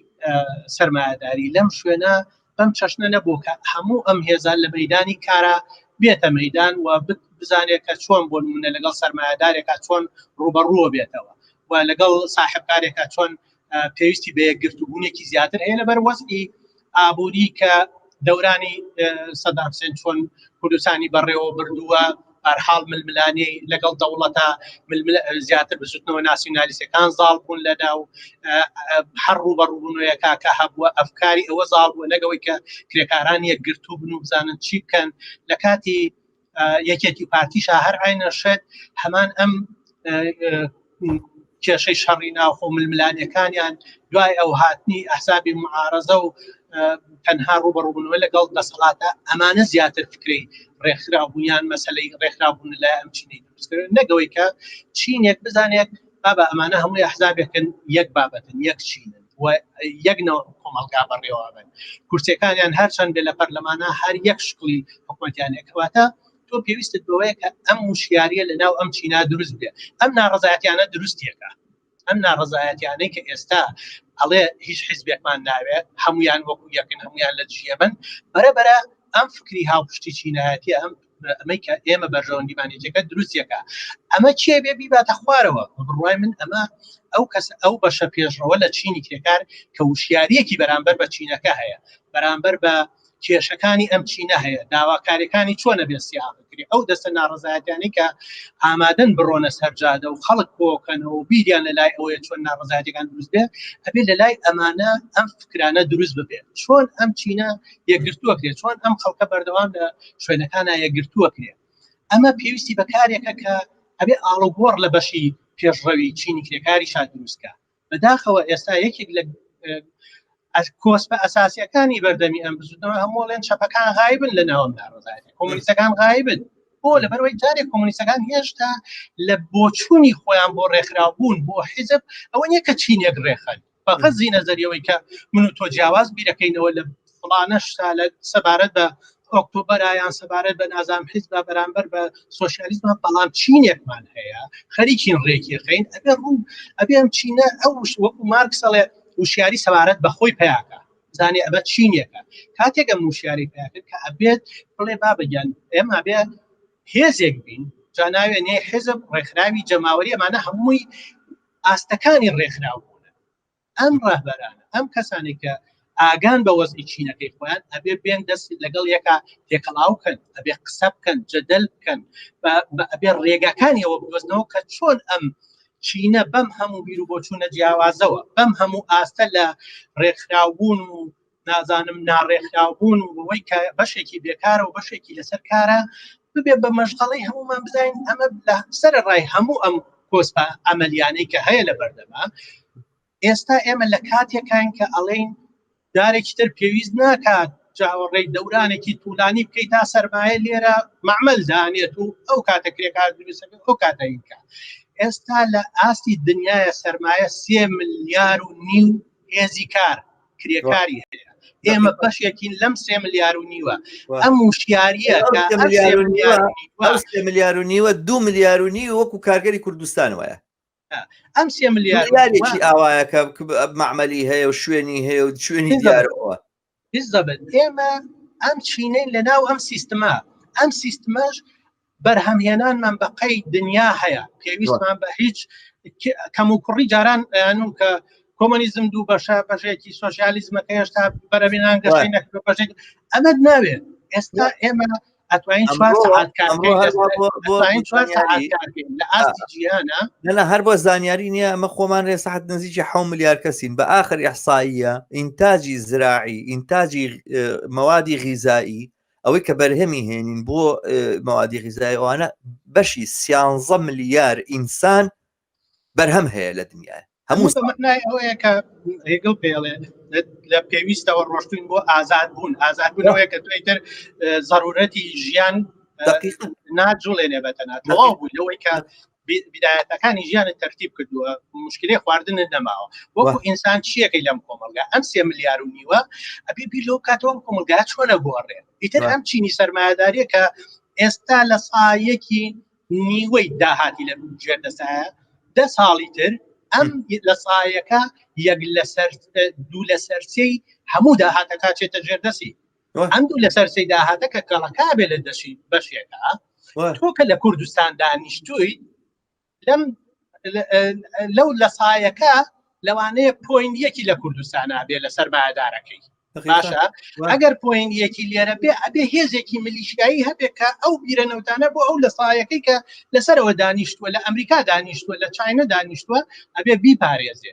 سەرمایەداری لەم شوێنە بەم چەشنە نەبوو کە هەموو ئەم هێزە لە مەدانی کارا بێتە مەدان و بزانێت کە چۆن بۆ نمونە لەگەڵ سەرمایەدارێکا چۆن ڕوبەڕووە بێتەوە و لەگەڵ ساحبکارێکا چۆن پێویستی بە یەکگرتووبوونێکی زیاتر هەیە لەبەر وەزعی ئابووری کە دەورانی سەدام حسێن چۆن کوردستانی بەڕێوە بردووە بارحاڵ ململانێی لەگەڵ دەوڵەتە زیاتر بزوتنەوە ناسیونالیستەکان زاڵ بوون لە ناو هەر ڕوبەڕوبوونەوەیەکە کە هەبووە ئەفکاری ئەوە زاڵ بووە نەگەوەی کە کرێکاران یەکگرتوو بن و بزانن چی بکەن لە کاتی یەکێتی و پارتیشا هەر عینە شت هەمان ئەم کێشەی شەڕی ناوخۆ ململانەکانیان دوای ئەو هاتنی ئەحسابی معارەزە و تەنها ڕوبەڕوبوونەوە لەگەڵ دەسەڵاتە ئەمانە زیاتر فکری ڕێکخراوبوونیان مەسلەی ڕێکخراوبوون لای ئەم چینەی دروستکرد نەگەوەی کە چینێک بزانێت بابا ئەمانە هەمووی ئەحزابێکن یەک بابەتن یەک چینن و یەک نەوە کۆمەڵگا بەڕێوەبن کورسەکانیان هەرچەند بێ لە پەرلەمانە هەر یەک شکلی حکومەتیان کەواتە تۆ پێویستت بەوەیە کە ئەم وشیاریە لە ناو ئەم چینا دروست بێ ئەم ناڕزایەتیانە دروستیەکە ئەم ناڕزایەتیانەی کە ئێستا ئەڵێ هیچ حیزبێکمان ناوێت هەمویان وەکو یەکن هەمویان لە دژیەمن بەرەبەرە ئەم فکری هاوپشتی چینایەتی ئەم ئەمەی کە ئێمە بەرژەوەندیمانێتەکە دروستیەکە ئەمە چێ بێ بیباتە خوارەوە بڕوای من ئەمە ئەو کەس ئەو بەشە پێشڕەوە لە چینی کرێکار کە وشیاریەکی بەرامبەر بە چینەکە هەیە بەرامبەر بە. کێشەکانی ئەم چینە هەیە داواکاریەکانی چۆنە بێ سیاق بکرێ ئەو دەستە ناڕەزایەتیانەی کە ئامادەن بڕۆنە سەر جادە و خەڵک کۆکەنەوە و بیریان لە لای ئەوەیە چۆن ناڕەزایەتیەکان دروست بێ ئەبێ لە لای ئەمانە ئەم فکرانە دروست ببێت چۆن ئەم چینە یەکگرتووە کرێت چۆن ئەم خەڵکە بەردەوام لە شوێنەکانە یەکگرتووە کرێت ئەمە پێویستی بە کارێکە کە ئەبێ ئاڵوگۆڕ لە بەشی پێشڕەوی چینی کرێکاری شاد دروستکە بەداخەوە ئێستا یەکێک لە کۆسپە ئەساسیەکانی بەردەمی ئەم بزوتنەوە هەموو چەپەکان غایبن لە ناوم ناڕزایەتی کۆمۆنیستەکان غایبن بۆ لەبەرەوەی جارێک کۆمۆنیستەکان هێشتا لە بۆچوونی خۆیان بۆ ڕێکخراوبوون بۆ حیزب ئەوە نییە کە چینێک ڕێخەن بەغەزی نەزەریەوەی کە من و تۆ جیاواز بیرەکەینەوە لە فڵانە شتا لە سەبارەت بە ئۆکتۆبەرا یان سەبارەت بە نازام حیزبە بەرامبەر بە سۆسیالیزمە بەڵام چینێکمان هەیە خەریکین ڕێکی خەین ئەبێ ڕوو ئەبێ ئەم چینە ئەو وەکو مارکس ئەڵێ وشیاری سەبارەت بە خۆی پیاکە زانێ ئەمە چینێکە کاتێک ئەم وشیاری پیاکرد کە ئەبێت بڵێ بابە گیان ئێمە بێ هێزێک بین جا ناوێ نێ حیزب ڕێکخراوی جەماوەری ئەمانە هەمووی ئاستەکانی ڕێکخراو بوون ئەم ڕەهبەرانە ئەم کەسانێک کە ئاگان بە وەزعی چینەکەی خۆیان ئەبێ بێن دەست لەگەڵ یەکا تێکەڵاو بکەن ئەبێ قسە بکەن جەدەل بکەن ئەبێ ڕێگاکانی ئەوە بدۆزنەوە کە چۆن ئەم چینە بەم هەموو بیر و بۆچوونە جیاوازەوە بەم هەموو ئاستە لە ڕێکخراوبوون و نازانم ناڕێکخراوبوون و بەوەی کە بەشێکی بێکارە و بەشێکی لەسەر کارە ببێ بە مەشغەڵەی هەمومان بزانین ئەمە لە سەر ڕای هەموو ئەم کۆسپە ئەمەلیانەی کە هەیە لە بەردەما ئێستا ئێمە لە کاتێکین کە ئەڵێین جارێکی تر پێویست ناکات چاوەڕێی دەورانێکی تولانی بکەیت تا سەرمایە لێرە معمل دانێت و ئەو کاتە کرێکار دروستەکە ئەو کاتە ئینکە ئێستا لە ئاستی دنیاە سەرمایە سێ ملیار و نیو هێزی کار کرێکاری هەیە ئێمە بەشێکین لەم سێ ملیار و نیوە ئەم وشیاریە ملیار و نیوە دو ملیار و نیوە وەکو کارگەری کوردستان وایە ئەم سێ ملیارێکی ئاوایە کە معمەلی هەیە و شوێنی هەیە و شوێنی دیارەوە بالضبط ئێمە ئەم چینەی لە ناو ئەم سیستمە ئەم سیستمەش بەرهەمهێنانمان بە قەی دنیا هەیە پێویستمان بە هیچ کەم و کوڕی جاران ئەیانون کە کۆمۆنیزم دوو بەشە بەشێکی سۆسیالیزمەکە هێشتا بەرەمێنان گەشەی نەکردووە بەشێک ئەمە ناوێت ئێستا ئێمە ئەتوانین چوار سەعات کار بکەین ئەتوانین چوار سەعات کار بکەین لە ئاستی جیهانە نەنا هەر بۆ زانیاری نییە ئەمە خۆمان رێ سەعات نزیکی حەو ملیار کەسین بە ئاخر ئیحسائیە ئینتاجی زراعی ئینتاجی مەوادی غیزایی ئەوەی کە بەرهەمی هێنین بۆ مەوادی غیزایی ئەوانە بەشی سیانزە ملیار ئینسان بەرهەم هەیە لە دنیاە هەموو معنای ئەوەیە کە هێگڵ پێڵێ لە پێویستەوە ڕۆشتین بۆ ئازاد بوون ئازاد بوونەوەیە کە توی تر زەرورەتی ژیان ناجوڵێنێ بەتەنا تەواو بوو لەوەی کە بدایەتەکانی ژیانت تەرتیب کردووە مشکلی خواردنت نەماوە وەکو ئینسان چیەکەی لەم کۆمەلگا ئەم سێ ملیار و نیوە ئەبێ بیر لەو کاتەوە کۆمەلگا چۆنە گۆڕێ ئیتر ئەم چینی سەرمایەداریە کە ئێستا لە سایەکی نیوەی داهاتی لە ژێر دەسایە دە ساڵی تر ئەم لە سایەکە یەک لەسەر دوو لەسەر سێی هەموو داهاتەکە چێتە ژێر دەستی ئەم دوو لەسەر سێی داهاتە کە کەڵەکە بێ لە دەشی بەشێکە تۆ کە لە کوردستان دانیشتووی لەم لەو لە سایەکە لەوانەیە point یەکی لە کوردستانە بێ لە سەرمایەدارەکەی باشە ئەگەر point یەکی لێرە بێ ئەبێ هێزێکی ملیشیایی هەبێ کە ئەو بیرە نەوتانە بۆ ئەو لە سایەکەی کە لەسەرەوە دانیشتووە لە ئەمریکا دانیشتووە لە چاینا دانیشتووە ئەبێ بیپارێزێ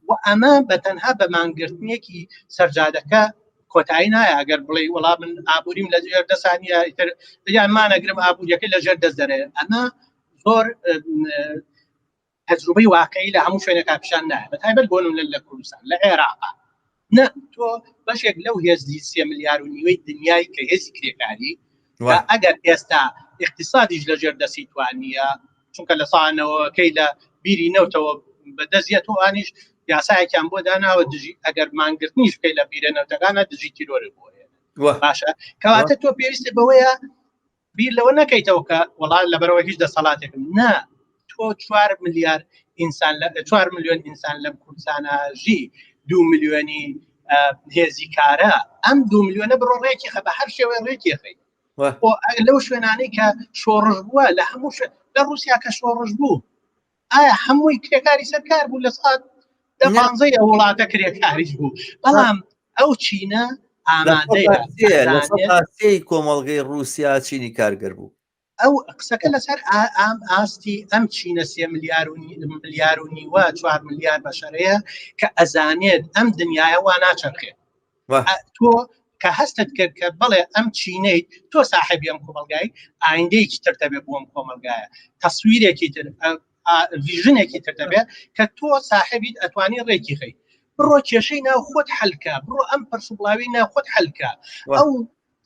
و ئەمە بە تەنها بە مانگرتنێکی سەرجادەکە کۆتایی نایە ئەگەر بڵێ وەڵا من ئابووریم لە ژێر دەسانیە ئیتر یان مانەگرم ئابووریەکە لە ژێر دەست دەرێ ئەمە زۆر تەجروبەی واقعی لە هەموو شوێنێکا پیشان نایە بە تایبەت بۆ نمونە لە کوردستان لە عێراقا نە تۆ بەشێک لەو هێزی سێ ملیار و نیوەی دنیای کە هێزی کرێکاری ئەگەر ئێستا اقتصادیش لەژێر دەستی توانیە چونکە لە سانەوەکەی لە بیری نەوتەوە بەدەستیە تۆ ئانیش یاسایەکیان بۆ داناوە دژی ئەگەر مانگرتنیش بکەی لە بیرە نەوتەکانە دژی تیرۆری بۆ باشە کەواتە تۆ پێویستی بەوەیە بیر لەوە نەکەیتەوە کە وەڵا لەبەرەوە هیچ دەسەڵاتێکم نا تۆ چوار ملیار ئینسان لە چوار ملیۆن ئینسان لەم کوردستانە ژی دو ملیۆنی هێزی کارە ئەم دو ملیۆنە بڕۆ ڕێکی خە بە هەر شێوەی ڕێکی خەی لەو شوێنانەی کە شۆڕش بووە لە هەموو لە رووسیا کە شۆڕش بوو ئایا هەمووی کرێکاری سەرکار بوو لە سات دە پانزەی ئەو وڵاتە کرێکاریش بوو بەڵام ئەو چینە. ئامادەیە کۆمەڵگەی رووسیا چینی کارگەر بوو. ئەو قسەکە لەسەر ئام ئاستی ئەم چینە سێ ملیار و ملیار و نیوە چوار ملیار بەشەرەیە کە ئەزانێت ئەم دنیاە وا ناچەرخێت تۆ کە هەستت کرد کە بەڵێ ئەم چینەیت تۆ ساحێبی ئەم کۆمەلگای ئایندەیەکی تر دەبێت بۆ ئەم کۆمەلگایە تەسویرێکی تر ڤیژنێکی تر دەبێت کە تۆ ساحێبیت ئەتوانی ڕێکی خەی بڕۆ کێشەی ناو خۆت حلکە بڕۆ ئەم پرس و بڵاوی ناو خۆت حلکە ئەو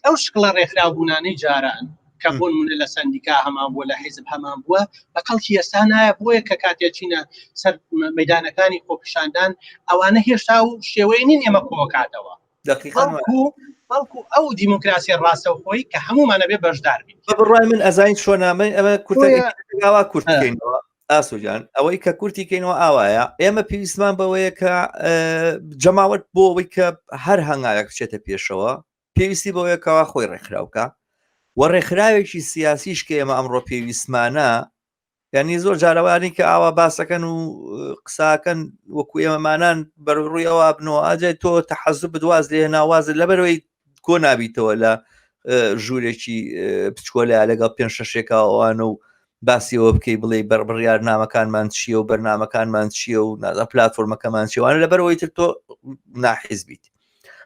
ئەو شکڵە ڕێکخراوبوونانەی جاران کە بۆ نمونە لە سەندیکا هەمان بووە لە حیزب هەمان بووە بە کەڵکی ئێستا نایە بۆیە کە کاتێ چینە سەر مەدانەکانی خۆپیشاندان ئەوانە هێشتا و شێوەی نین ئێمە کۆکاتەوە بەڵکو بەڵکو ئەو دیموکراسی ڕاستەوخۆی کە هەمومانە بێ بەشدار بین بە بڕای من ئەزانین چۆنامەی ئەمە کورتەکەوا کورتکەینەوە ئاسۆجان ئەوەی کە کورتی کەینەوە ئاوایە ئێمە پێویستمان بەوەیە کە جەماوەت بۆ ئەوەی کە هەر هەنگاوێک بچێتە پێشەوە پێویستی بەوەیە کەوا خۆی ڕێکخراوکە و ڕێکخراوێکی سیاسیش کە ئێمە ئەمڕۆ پێویستمانە یعنی زۆر جارەوانی کە ئاوا باسەکەن و قساکەن وەکو ئێمەمانان بەرڕووی ئەوە بنەوە ئاجای تۆ تەحەزب بدواز لێ ناواز لەبەرەوەی کۆ نابیتەوە لە ژوورێکی بچکۆلە لەگەڵ پێ شەشێکا ئەوانە و باسی ئەوە بکەی بڵێ بەر بڕیار نامەکانمان چییە و بەرنمەکانمان چییە و نازە پلتفۆرمەکەمان چیوانە لەبەرەوەی تر تۆ ناحیزبیت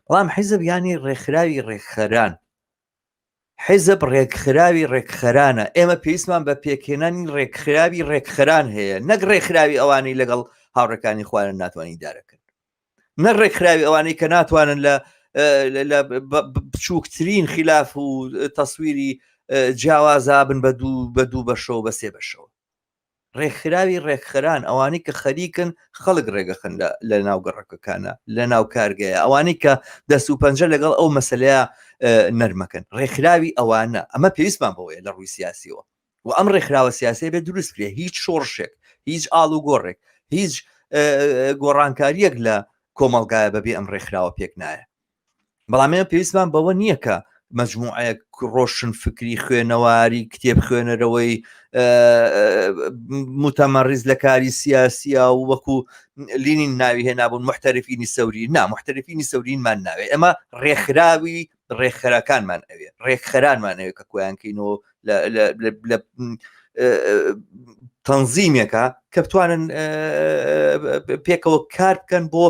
بەڵام حیزب ینی ڕێکخراوی ڕێکخەران حیزب ڕێکخراوی ڕێکخەرانە ئێمە پێویستمان بە پێکهێنانی ڕێکخراوی ڕێکخەران هەیە نەک ڕێکخراوی ئەوانەی لەگەڵ هاوڕێکانی خۆیان ناتوانین دارەکەن نە ڕێکخراوی ئەوانەی کە ناتوانن لە لە بچووکترین خلاف و تەسویری جیاوازابن بە دوو بە دوو بەشەوە بە سێ بەشەوە ڕێکخراوی ڕێکخەران ئەوانەی کە خەریکن خەڵک ڕێگەخن لە ناو گەڕەکەکانە لە ناو کارگەیە ئەوانەی کە دەست و پەنجە لەگەڵ ئەو مەسلەیە نەرمەکەن ڕێکخراوی ئەوانە ئەمە پێویستمان بەوەیە لە ڕووی سیاسیەوە و ئەم ڕێکخراوە سیاسیە بێت دروست بکرێت هیچ شۆڕشێک هیچ ئاڵ و گۆڕێک هیچ گۆڕانکاریەک لە کۆمەڵگایە بەبێ ئەم ڕێکخراوە پێک نایە بەڵام ئێمە پێویستمان بەوە نییە کە مەجموعەیەک ڕۆشن فکری خوێنەواری کتێب خوێنەرەوەی متەمەڕیز لە کاری سیاسیا و وەکو لینین ناوی هێنابوون محتەرفینی سەوری نا محتەرفینی سەورینمان ناوێ ئێمە ڕێکخراوی ڕێکخەرەکانمان ئەوێ ڕێکخەرانمان ئەوێ کە کۆیانکەینەوە لە تەنزیمێکە کە بتوانن پێکەوە کار بکەن بۆ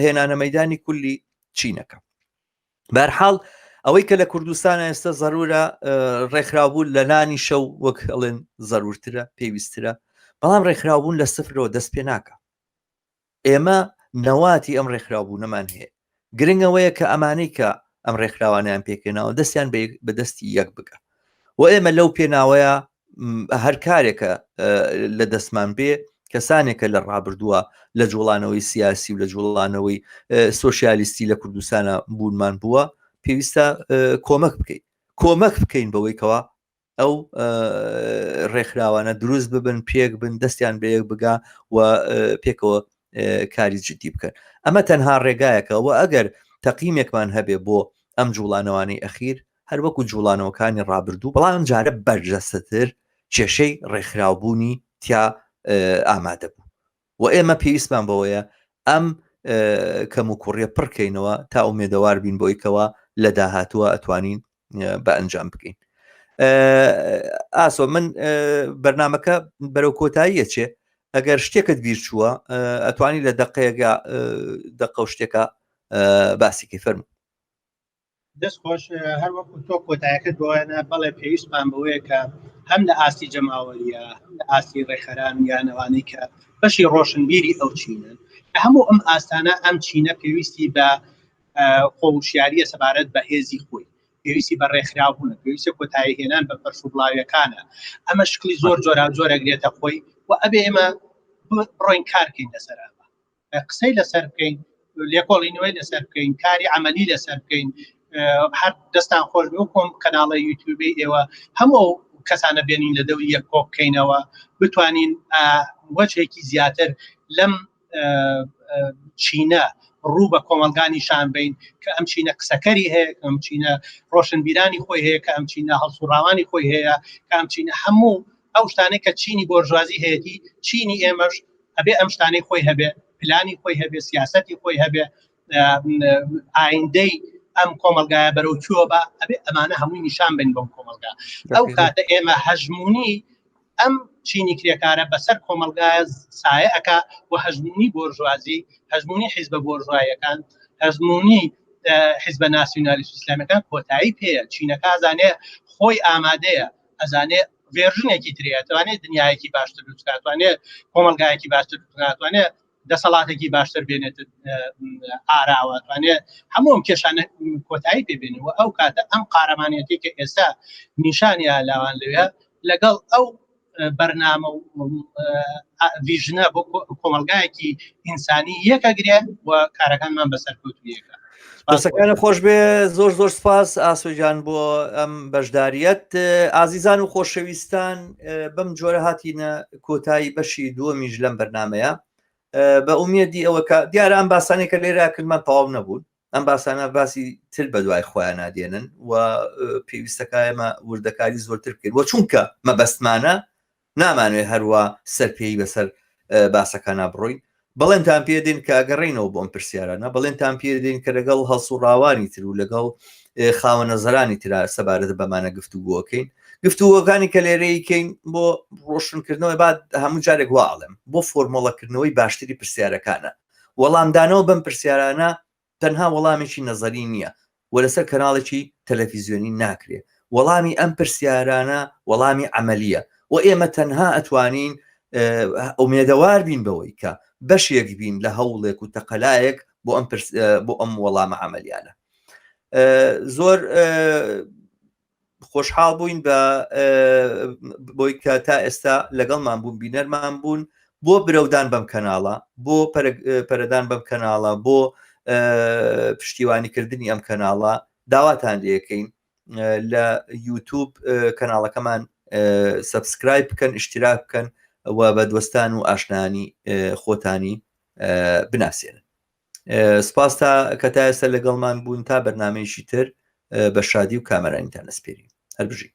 هێنانە مەدانی کولی چینەکە بەرحاڵ ئەوەی کە لە کوردستان ئێستا زەرورە ڕێکخراوبوون لە نانی شەو وەک ئەڵێن زەرورترە پێویسترە بەڵام ڕێکخراوبوون لە سفرەوە دەست پێ ناکە ئێمە نەواتی ئەم ڕێکخراوبوونەمان هەیە گرنگ ئەوەیە کە ئەمانەی کە ئەم ڕێکخراوانیان پێکێناوە دەستیان بە دەستی یەک بگە و ئێمە لەو پێناوەیە هەر کارێکە لە دەستمان بێ کەسانێکە لە ڕابردووە لە جوڵانەوەی سیاسی و لە جوڵانەوەی سۆسیالیستی لە کوردستانە بوونمان بووە پێویستە کۆمەک بکەین کۆمەک بکەین بەوەی کەوا ئەو ڕێکخراوانە دروست ببن پێک بن دەستیان بەیەک بگا و پێکەوە کاری جدی بکەن ئەمە تەنها ڕێگایەکە و ئەگەر تەقیمێکمان هەبێ بۆ ئەم جوڵانەوانی ئەخیر هەروەکو جوڵانەوەکانی ڕابردوو بەڵام جارە بەرجەستەتر کێشەی ڕێکخراوبوونی تیا ئامادە بوو و ئێمە پێویستمان بەوەیە ئەم کەم و کوڕیە پڕکەینەوە تا ئومێدەوار بین بۆی کەوا لە داهاتووە ئەتوانین بە ئەنجام بکەین ئاسۆ من بەرنمەکە بەرەو کۆتاییە چێ ئەگەر شتێکت بیر چووە ئەتوانی لە دقەیەگە دقە و شتێکە باسیکەی فەرمو دەست خۆش هەر وەکو تۆ کۆتایەکەت بۆیانە بەڵێ پێویستمان بەوەیە کە هەم لە ئاستی جەماوەریە هەم لە ئاستی ڕێکخەران یانەوانەی کە بەشی ڕۆشنبیری ئەو چینن لە هەموو ئەم ئاستانە ئەم چینە پێویستی بە خۆوشیاریە سەبارەت بە هێزی خۆی پێویستی بە ڕێکخراوبوونە پێویستە کۆتایی هێنان بە پەرش و بڵاویەکانە ئەمە شکلی زۆر جۆرا جۆرەگرێتە خۆی و ئەبێ ئێمە بڕۆین کارکەین لەسەر ئەمە قسەی لەسەر بکەین لێکۆڵینەوەی لەسەر بکەین کاری عملی لەسەر بکەین هەر دەستان خۆش بۆ کۆم کەناڵە یوتیوبی ئێوە هەموو کەسانە بێنین لە دەوری یەک کۆ بکەینەوە بتوانین وەجهێکی زیاتر لەم چینە ڕوو بە کۆمەلگانی شان بین کە ئەم چینە قسەکەری هەیە کە ئەم چینە ڕۆشنبیرانی خۆی هەیە کە ئەم چینە هەڵسوڕاوانی خۆی هەیە کە ئەم چینە هەموو ئەو شتانەی کە چینی بۆرژوازی هەیەی چینی ئێمەش ئەبێ ئەم شتانەی خۆی هەبێ پلانی خۆی هەبێ سیاستی خۆی هەبێ ئایندەی ئەم کۆمەلگایە بەرەو کوێ بە ئەبێ ئەمانە هەمووی نیشان بن بۆم کۆمەلگا ئەو کاتە ئێمە هەژمونی ئەم چینی کرێکارە بەسەر کۆمەلگایە سایە ئەک و هەژمونی بۆرژوازی هەژمونی حیزبە بۆرژوایەکان هەژمونی حیزبە ناسیونالیست ئیسلامیەکان کۆتایی پێیە چینەکە زانێ خۆی ئامادەیە ئەزانێ ڤێرژنێکی ترەیە توانێت دنیایەکی باشتر دروستکات توانێت کۆمەلگایەکی باشتر توانێت دەسەڵاتێکی باشتر بێنێت ئاراوە توانێت هەموو ئەم کێشانە کۆتایی پێبێنێ و ئەو کاتە ئەم قارەمانەتی کە ئێستا نیشانیا لاوان لەوێ لەگەڵ ئەو بەرنامە و ڤیژنە بۆ کۆمەلگایەکی ئینسانی یەکەگرێ و کارەکانمان بەسەرکەوتویەکە دەسەکانە خۆش بێ زۆر زۆر سپاس ئاسۆجان بۆ ئەم بەشداریەت ئازیزان و خۆشەویستان بەم جۆرە هاتینە کۆتایی بەشی دووەمیش لەم بەرنمەیە بە ئومێدی ئەوە کە دیارە ئەم باسانێک کە لێرا کردمان تەواو نەبوون ئەم باسانە باسی تر بە دوای خۆیان نادێنن و پێویستەکە ئێمە وردەکاری زۆرتر بکەین و چونکە مەبەستمانە نامانوێت هەروا سەرپێی بەسەر باسەکانا بڕۆین، بەڵێنتان پێدەین کە ئەگەڕێینەوە بۆ ئەم پرسیارانە، بەڵێنتان پێدەین کە لەگەڵ هەڵسوڕاوانی تر و لەگەڵ خاوەن نەزەرانی ترا سەبارەت بەمانە گفتوگۆکەین. گفتوگۆکانی کە لێرەی کەین بۆ ڕۆشنکردنەوەی با هەموو جارێک وا ئەڵێم بۆ فۆرمۆڵەکردنەوەی باشتری پرسیارەکانە. وەڵامدانەوە بەم پرسیارانە تەنها وەڵامێکی نەزەری نییە و لەسەر کەناڵێکی تەلەفیزیۆنی ناکرێ، وەڵامی ئەم پرسیارانە وەڵامی عەمەلییە و ئێمە تەنها ئەتوانین ئومێدەوار بین بەوەی کە بەشێک بین لە هەوڵێک و تەقەلایەک بۆ ئەم بۆ ئەم وەڵامە عەمەلیانە. زۆر خۆشحاڵ بووین بە بۆی کە تا ئێستا لەگەڵمان بوون بینەرمان بوون بۆ برەودان بەم کەناڵە بۆ پەرەدان بەم کەناڵە بۆ پشتیوانیکردنی ئەم کەناڵە داواتان لەکەین لە یوتوب کەناڵەکەمان subscribe بکەن اشتراک بکەن و بە دۆستان و ئاشنانی خۆتانی بناسێنن سپاس تا کە تا ئێستا لەگەڵمان بوون تا بەرنمەیەکی تر بە شادی و کامەرانیتان ئەسپێرین هەر بژین.